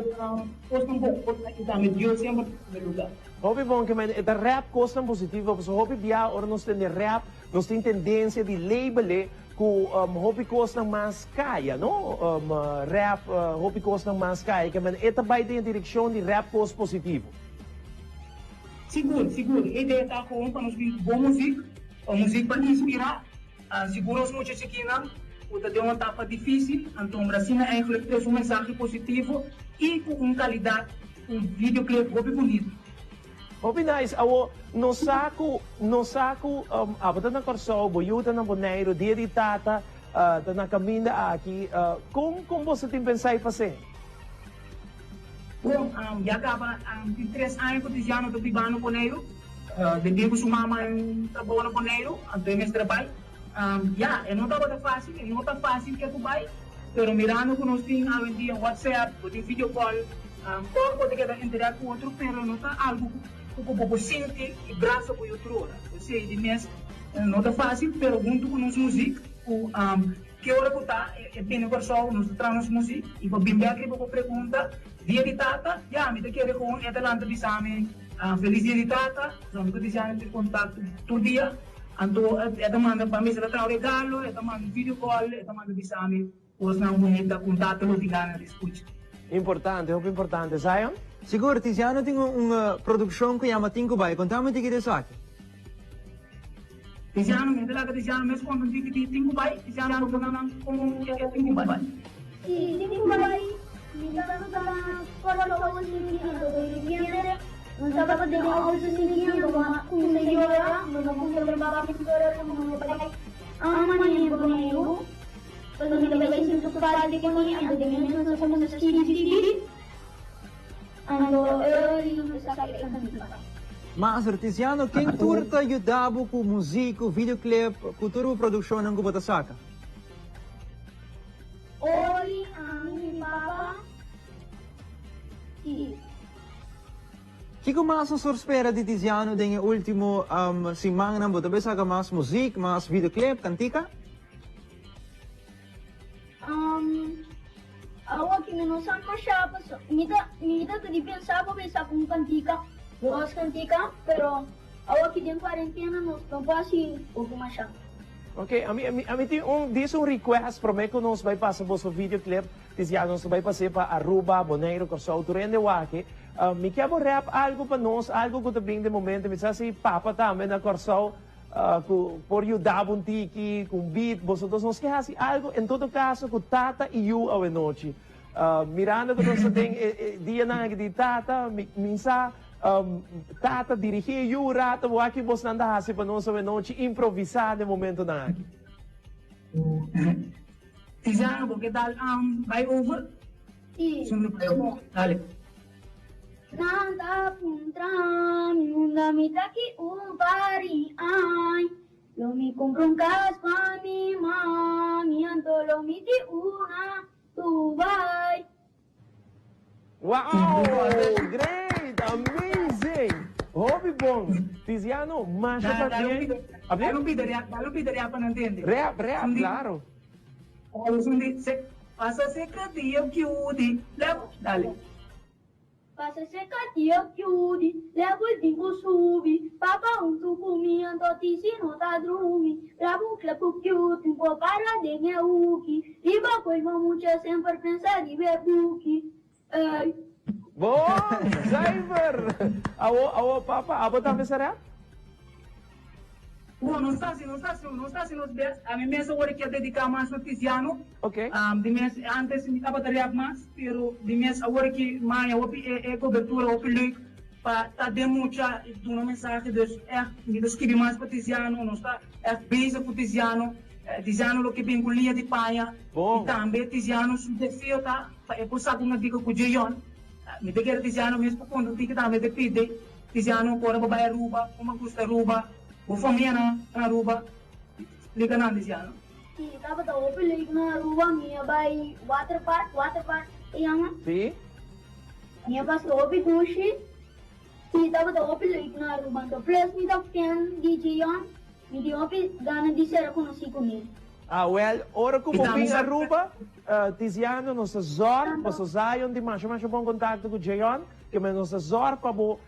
kosnan bon, i tambe Dios semper ta primer lugar. Hopi bon ke men e ta rap kosnan positivo pasobra hopi bia ora nos tende rap nos tin tendensia di label-e ku hopi kosnan mas kaya no rap hopi kosnan mas kaya ke men e ta bai den e direkshon di rap kos positivo. Sigur sigur e idea ta gewoon pa nos bin ku bon muzik un muzik pa inspira sigur nos mucha chikinan ku ta den un etapa difisil anto asina eigenlijk trese un mensahe positivo i ku un kalidat Un videoclip hopi bunito. Hopi nice awo nos sa ku nos sa ku abo ta na Kòrsou bo yu ta na Boneiru dia di tata ta na kaminda aki kon kon boso tin pensa i pas'é? Bon ya kaba tin tres aña ku Tiziano ta biba na Boneiru debí ku su mama trabou na Boneiru anto e mester a bai ya e no tabata fásil e no ta fásil ke ku bai pero mirando ku nos tin awendia WhatsApp bo tin video call. Por bo ta keda interact ku otro pero no ta algu ku bo por sinti i brasa ku e otro ora. Esei di mes no ta fásil pero huntu ku nos muzik ku ke ora ku ta e bini Kòrsou nos ta traha nos muzik i pa bin bèk riba bo pregunta dia di tata ya mi ta kere ku e ta lanta bisa mi felis dia di tata so mi ta bisa mi tin kontakto tur dia anto e ta manda pa mi ta traha un regalo e ta manda un video call e ta manda bisa mi Kosnan bunita ku tata lo tin gana di skucha. Importante, hopi importante. Zion? Sigur, Tiziano tin un produkshon ku yama Tin Ku Bai. Konta mi tiki di esaki. Tiziano, mi ta laga Tiziano mes konta un tiki di Tin Ku Bai. Tiziano, bo ta nan kon e Tin Ku Bai? Si, Tin Ku Bai, mi tabata na Kòrsou sinti anto di ripiente mi tabata den outo sinti anto mi a kuminsá yora, mi no kuminsá trabaha mi yora ku mi no bai ama ni Boneiru. Cuando mi ta bai sinti ku falta di mi, anto den mes nos a kuminsá skibi skibi, anto early nos a saka e kantika. Master Tiziano, ken tur ta yuda bo ku muzik, ku videoclip, ku tur bo produkshonnan ku bo ta saka? Oli, ami, mi papa i. Kiko mas nos por spera di Tiziano den e ultimo simannan? Bo ta bai saka mas muzik, mas videoclip, kantika? Um, awo ki mi no sa masha paso mi ta mi ta di pensa pa bai saka un kantika, dos kantika, pero awo ki den kuarentena nos no por hasi hopi masha. Ok, ami ami ami tin un dis un request prome ku nos bai pasa boso videoclip, dis ya nos ta bai pas'é pa Aruba, Boneiru, Kòrsou, tur hende wak. Mi ke bo rap algu pa nos, algu ku ta bin den momento, mi sa si papa tambe na Kòrsou Cu por yuda bo un tiki cu un beat, boso dos nos ke haci algo en todo caso cu tata y yu awenochi. Mirando cu nos ta den e dianan aki di tata, mi sa tata dirigi e yu un rato, bo aki bosnan ta haci pa nos awenochi improvisa den momentonan aki. Tiziano, bo ke dal bai over? Si. Dale. Nan ta puntra mi unda mi ta ki un pari ay Lo mi cumpra un cas pa mi mami anto lo mi di una Dubai. Wow! Great! Amazing! Hopi bon! Tiziano, masha pabien. Dale un pida rap, dale un pida rap pa nan tende. Rap, rap, claro. Pasa seca dia kiudi, levo, dale. Pasa seca dia kiudi, levo el tin cu subi, Papa huntu cu mi anto Tisi no ta drumi, Rabu cla cu kiu tin por para den e huki, Riba coima mucha semper pensa riba e buki, Ey. Bon! Zuiver! Awo, awo papa, abo tambe sa rap? Bo, nos ta hasi, nos ta hasi, nos ta hasi nos best. Ami mes awor kier dedica mas na Tiziano. Ok. Di mes, antes mi tabata rap mas, pero di mes awor ki maya hopi e e cobertura hopi leuk pa ta den mucha y duna mensahe. Dus echt mi ta skibi mas pa Tiziano, nos ta echt bezig cu Tiziano. Tiziano lo ke bin cu liña di paña. Bon. Y tambe Tiziano su deseo ta pa e por saca un artikel cu Jeyon. Mi ta kere Tiziano mes pa conta un tiki tambe te pidi Tiziano ora bo bai Aruba, como a gusta Aruba. Bo famia na Aruba? Splika nan, Tiziano. Si, tabata hopi leuk na Aruba. Mi a bai water park, water park e yama. Si. Mi a pasa hopi dushi. Si, tabata hopi leuk na Aruba. Anto plus mi ta fan di Jeon. Mi tin hopi gana di sera konosí kuné. Ah, wel, ora ku bo bin Aruba, Tiziano, nos ta zòrg, paso Zion tin masha masha bon kontakto ku Jeon, ke men nos ta zòrg pa bo.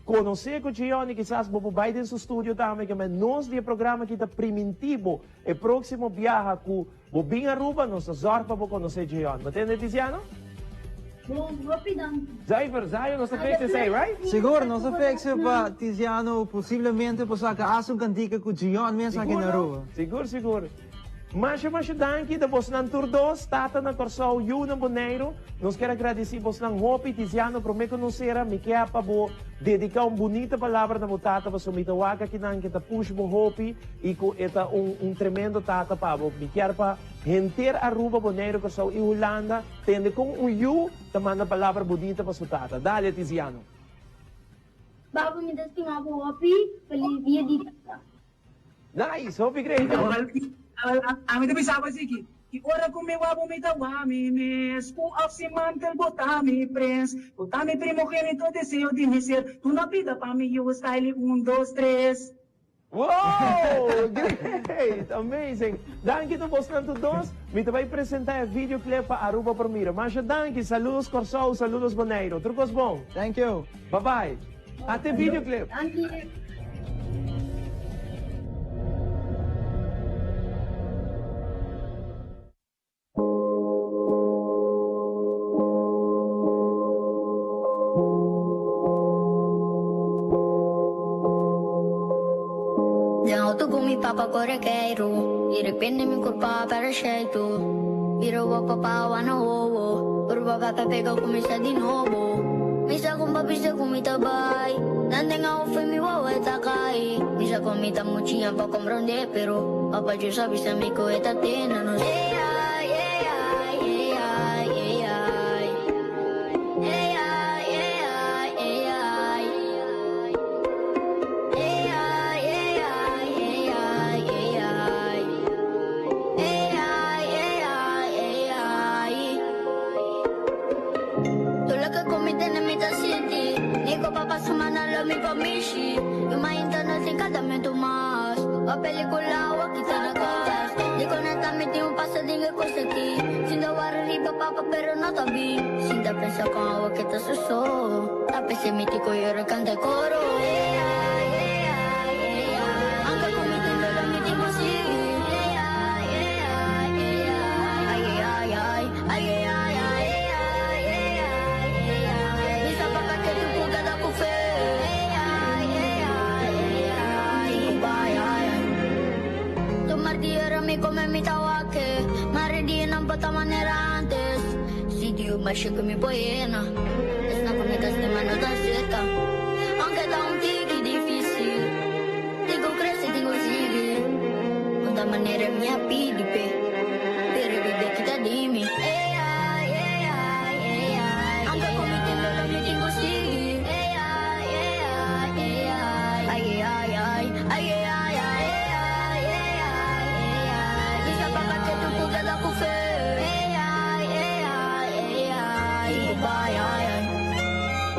Konosé ku Gion i kisas bo por bai den su studio tambe ke men nos di e programa aki ta priminti bo e próksimo biaha ku bo bin Aruba nos ta zòrg pa bo konosé Gion. Bo tende Tiziano? Bon, hopi danki. Zuiver, Zion nos ta fix esei, right? Sigur, nos ta fix pa Tiziano posiblemente por saka hasta un kantika ku Gion mes aki na Aruba. Sigur, sigur. Masha masha danki ta bosnan tur dos, tata na Kòrsou, yu na Boneiru. Nos kier a gradisí bosnan hopi. Tiziano, promé ku nos sera, mi ke pa bo dediká un bunita palabra na bo tata pasobra mi ta wak akinan ke ta push bo hopi i ku e ta un un tremendo tata pa bo. Mi kier pa henter Aruba, Boneiru, Kòrsou i Hulanda tende kon un yu ta manda palabra bunita pa su tata. Dale, Tiziano. Baba mi ta stima bo hopi, feliz dia di tata. Nice, hopi great. Ami ta bisa bo asiki, ki ora ku mi wak bo mi ta wak mi mes, ku òf sin mantel bo ta mi prens, bo ta mi primogénito deseo di mi ser, duna bida pa mi yu style un dos tres. Wow! Great! Amazing! Danki ta bosnan tur dos. Mi ta bai presenta e video clip pa Aruba por mira. Masha danki! Saludos Kòrsou, saludos Boneiru. Tur kos bon. Thank you. Bye bye. Ate video clip. Danki. Den auto ku mi papa kore keiru Di repente mi kurpa perde sheitu Bira wak papa wana wowo Pero papa ta pega kuminsá di nobo Mi sa kon papi sa ku mi ta bai Nan den a ofe mi wawa e ta kai Mi sa kon mi ta muchiña pa komprondé Pero papa djus a bisa mi ku e ta tene nos Ey ay, ey ay, ey ay, ey ay Ey ay, ey ay, ey ay Ey ay, ey ay, ey ay, ey ay Ey ay, ey ay, ey ay Tur loke ku mi tene mi ta sinti Ni ku papa su mana lo mi por mishi Yu mainta no tin kantamentu mas Wak pelikula wak kita na kas Di konekta mi tin un pasa den e kos aki Sinta wara riba papa pero no ta bin Sinta pensa kon awa ke ta su so Ta p'esei mi tin ku yora kanta e koro Ey ay, ey ay, ey ay Anke ku mi tin doló mi tin ku sigui Ey ay, ey ay, ey ay Ay ay ay, ay ay ay Ey ay, ey ay, ey ay Bisa papa ke tu ku keda ku fe Ey ay, ey ay, ey ay Tin ku bai ay ay Tomar di ora mi come mi ta wak Mare di nan por ta manera antes Si Dios masha ku mi por yena Esnan ku mi ta stima no ta serka Aunke ta un tiki dificil Tin ku crece tin ku sigui Un ta manera mi a pidi p'e Pero bibia kita di mi Ey ay, ey ay, ey ay Aunke ku mi tin dolor mi tin ku sigui Ey ay, ey ay, ey ay Ay ay ay, ay ay ay Ey ay, ey ay, ey ay Bisa papa ke tu ku keda ku fe Ey ay, ey ay, ey ay Tin ku bai ay ay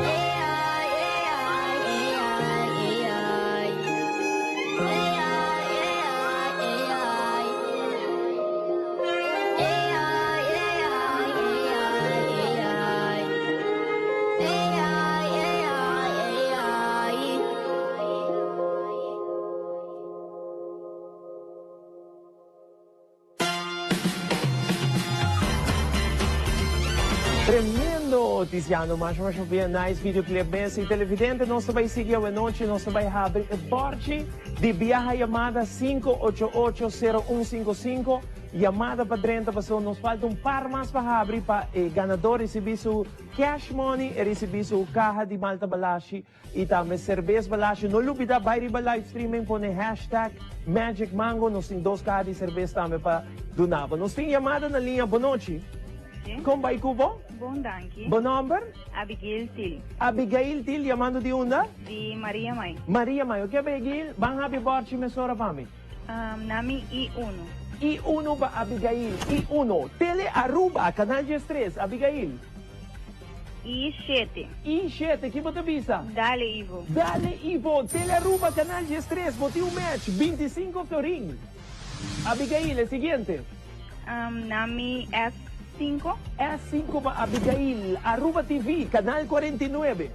Ey ay, ey ay, ey ay, ey ay Ey ay, ey ay, ey ay Ey ay, ey ay, ey ay, ey ay Ey ay, ey ay, ey ay Tremendo Tiziano, masha masha bien nice videoclip mes y televidente nos ta bay sigui awenochi nos ta bay habri e borchi di biaha yamada 5880155 yamada pa drenta paso nos falta un par mas pa habri pa e ganador ricibi su cash money e ricibi su caha di malta balashi Y tambe Cerbes Balashi. No lubida bay riba live streaming pone hashtag Magic Mango. Nos tin dos caha di cerbes tambe pa duna bo. Nos tin yamada na liña. Bonochi. Con bay cu bo? Bon danki. Bo nomber? Abigail Til. Abigail Til yamando di unda? Di Maria Mai. Maria Mai. Ok Abigail, ban habi borchi mesora pa mi. Na mi I uno. I uno pa Abigail. I uno. Tele Aruba, Canal 13. Abigail. I shete. I shete, ki bo ta bisa? Dale Ivo. Dale Ivo, Tele Aruba, Canal 13, bo tin un match, 25 florin. Abigail, e siguiente. Na mi S cinco. S cinco pa Abigail, Aruba TV, Canal 49.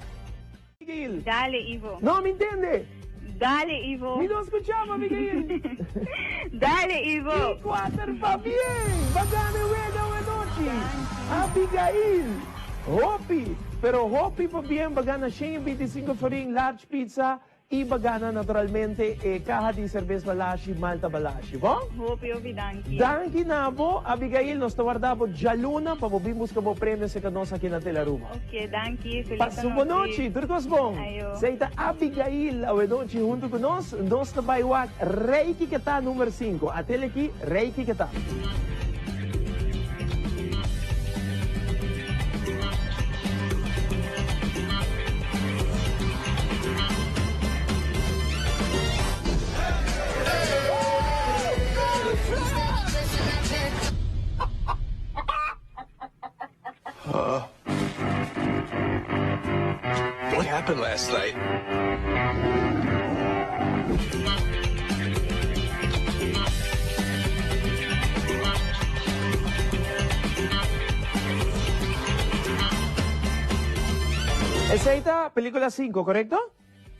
Abigail. Dale, Ivo. No, mi ntende. Dale, Ivo. Mi no skucha bo, Abigail. Dale, Ivo. I kuater pabien! Bo a gana e wega awe nochi. Abigail, hopi, pero hopi pabien bo a gana 125 florin large pizza I ba gana naturalmente e kaha di serbes Balashi, Malta Balashi. Bo? Hopi hopi danki. Danki na bo, Abigail. Nos ta warda bo djaluna pa bo bin buska bo premio serka nos aki na Telearuba. Ok, danki. Felis Pasa un bon nochi. Tur kos bon. Ayo. Esei ta Abigail awe nochi huntu ku nos. Nos ta bai wak Rei Kiketá number sinku. Atel aki, Rei Kiketá. What happened last night? Esei ta pelicula 5, corecto?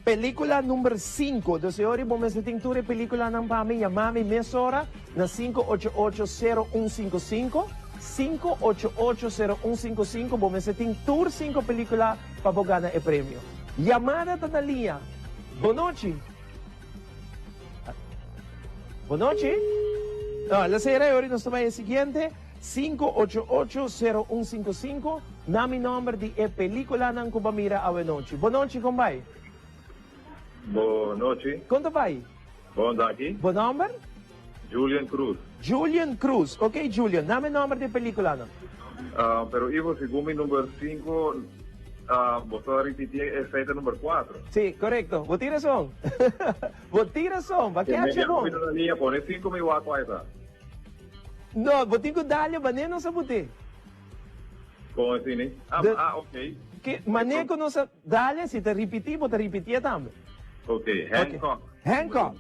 Pelicula number 5. Dus e ora bo mester tin tur e peliculanan pa mi, yama mi mesora na 5880155. 5880155 bo mester tin tur 5 pelicula pa bo gana e premio. Yamada ta na liña. Bonochi. Bonochi. No, la sera e ora nos ta bai e siguiente. 5880155 Na mi nomber di e peliculanan cu bo a mira awenochi. Bonochi, con bai? Bonochi. Con ta bai? Bon, danki. Bo nomber? Julian Cruz. Julian Cruz. Ok Julian, na mi nomber di e peliculanan. Pero Ivo, segun mi number cinco, bo ta ripiti esei ta number cuatro. Si, corecto. Bo tin razon. Bo tin razon. Ba kecha bon. Mi ta liña pone cinco mi wak cual ta. No, bo tin cu dalia mané nos a bute. Con asina? Ah, ah, ok. Ke mané cu nos a dalia, si ta ripiti, bo ta ripitié tambe. Ok, Hancock. Hancock.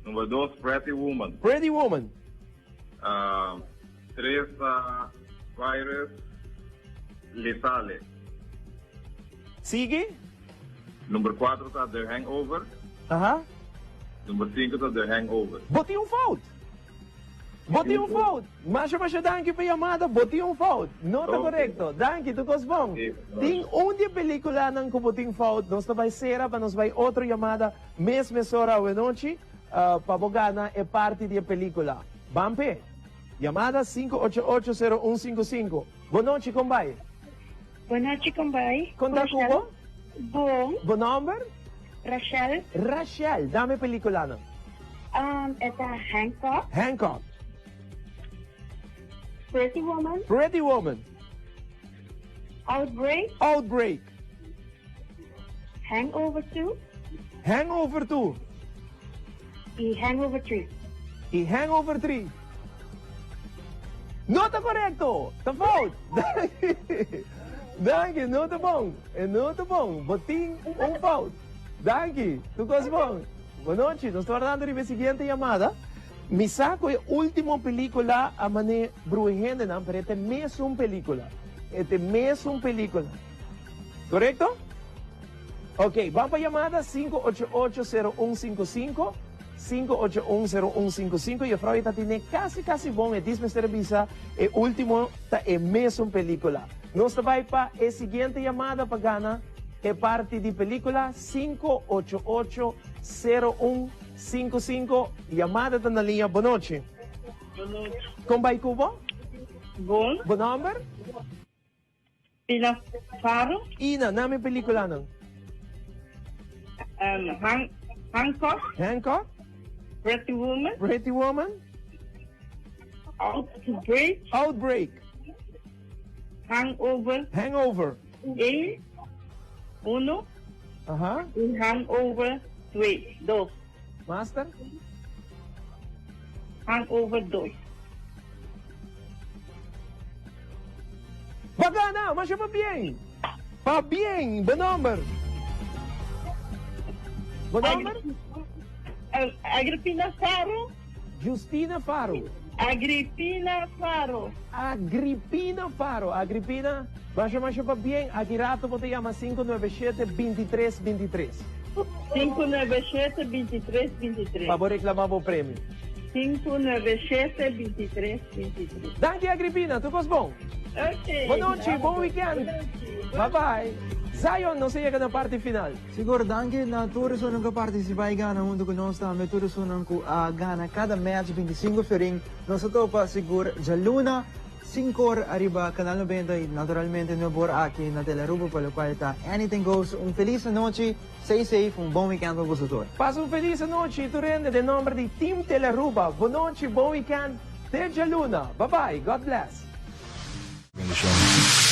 Number dos, Pretty Woman. Pretty Woman. Tres ta Virus Letale. Sigui. Number cuatro ta The Hangover. Aha. Number cinco ta The Hangover. Bo tin un fout. Bo tin un fout. Masha masha danki pa yamada. Bo tin un fout. No ta korekto. Danki, tur kos bon. Tin un di e pelikulanan ku bo tin fout. Nos ta bai sera pa nos bai otro yamada mes mesora awenochi pa bo gana e parti di e pelikula. Ban p'e. Yamada 5880155. Bo nochi, kon bai? Bo nochi, kon bai? Kon ta ku bo? Bon. Bo nomber? Rachel. Rachel, dame e peliculanan. Um, e ta Hancock. Hancock. Pretty Woman. Pretty Woman. Outbreak. Outbreak. Hangover 2. Hangover 2. Y Hangover 3. Y Hangover 3. No ta korekto! Ta fout! Danki! Danki, no ta bon. E no ta bon. Bo tin un fout. Danki. Tur kos bon. Bonochi. Nos ta wardando riba e siguiente yamada. Mi sa ku e ultimo pelikula a mane brui hendenan, pero e ta e mesun pelikula. E ta e mesun pelikula. Korekto? Ok, ban pa yamada 5880155, 5810155, Juffrouw e ta tine casi casi bon, e dis mester a bisa e ultimo ta e mesun pelicula. Nos ta bay pa e siguiente yamada pa gana e parti di pelicula 5880155, yamada ta na liña, bonochi. Bonochi. Con bay cu bo? Bon. Bo nomber? Ina Faro. Ina, nami e peliculanan. Um, Han Hancock. Hancock. Pretty Woman. Pretty Woman. Outbreak. Outbreak. Hangover. Hangover. E, uno. Aha. Y Hangover twee, dos. Master? Hangover dos. Bo gana! Masha pabien! Pabien! Bo nomber? Bo nomber? Agripina Faro. Justina Faro. Agripina Faro. Agripina Faro. Agripina, masha masha pabien. Aki rato bo ta yama 597 23 23. 597 23 23. Pa bo reclama bo premio. 597 23 23. Danki Agripina, tur cos bon. Ok. Bon nochi, bon weekend. Bye bye. Zion, nos a yega na parti final. Sigur, danki na tur esunnan ku a partisipá i gana huntu ku nos tambe tur esunnan ku a gana kada match 25 fiorin. Nos a topa sigur djaluna 5 or ariba Canal 90 i naturalmente 9 or aki na Telearuba pa lokual ta Anything Goes. Un felis anochi, stay safe, un bon weekend pa boso tur. Pasa un felis anochi tur hende den nomber di Team Telearuba. Bon nochi, bon weekend, te djaluna. Bye bye, God bless. Bendishon.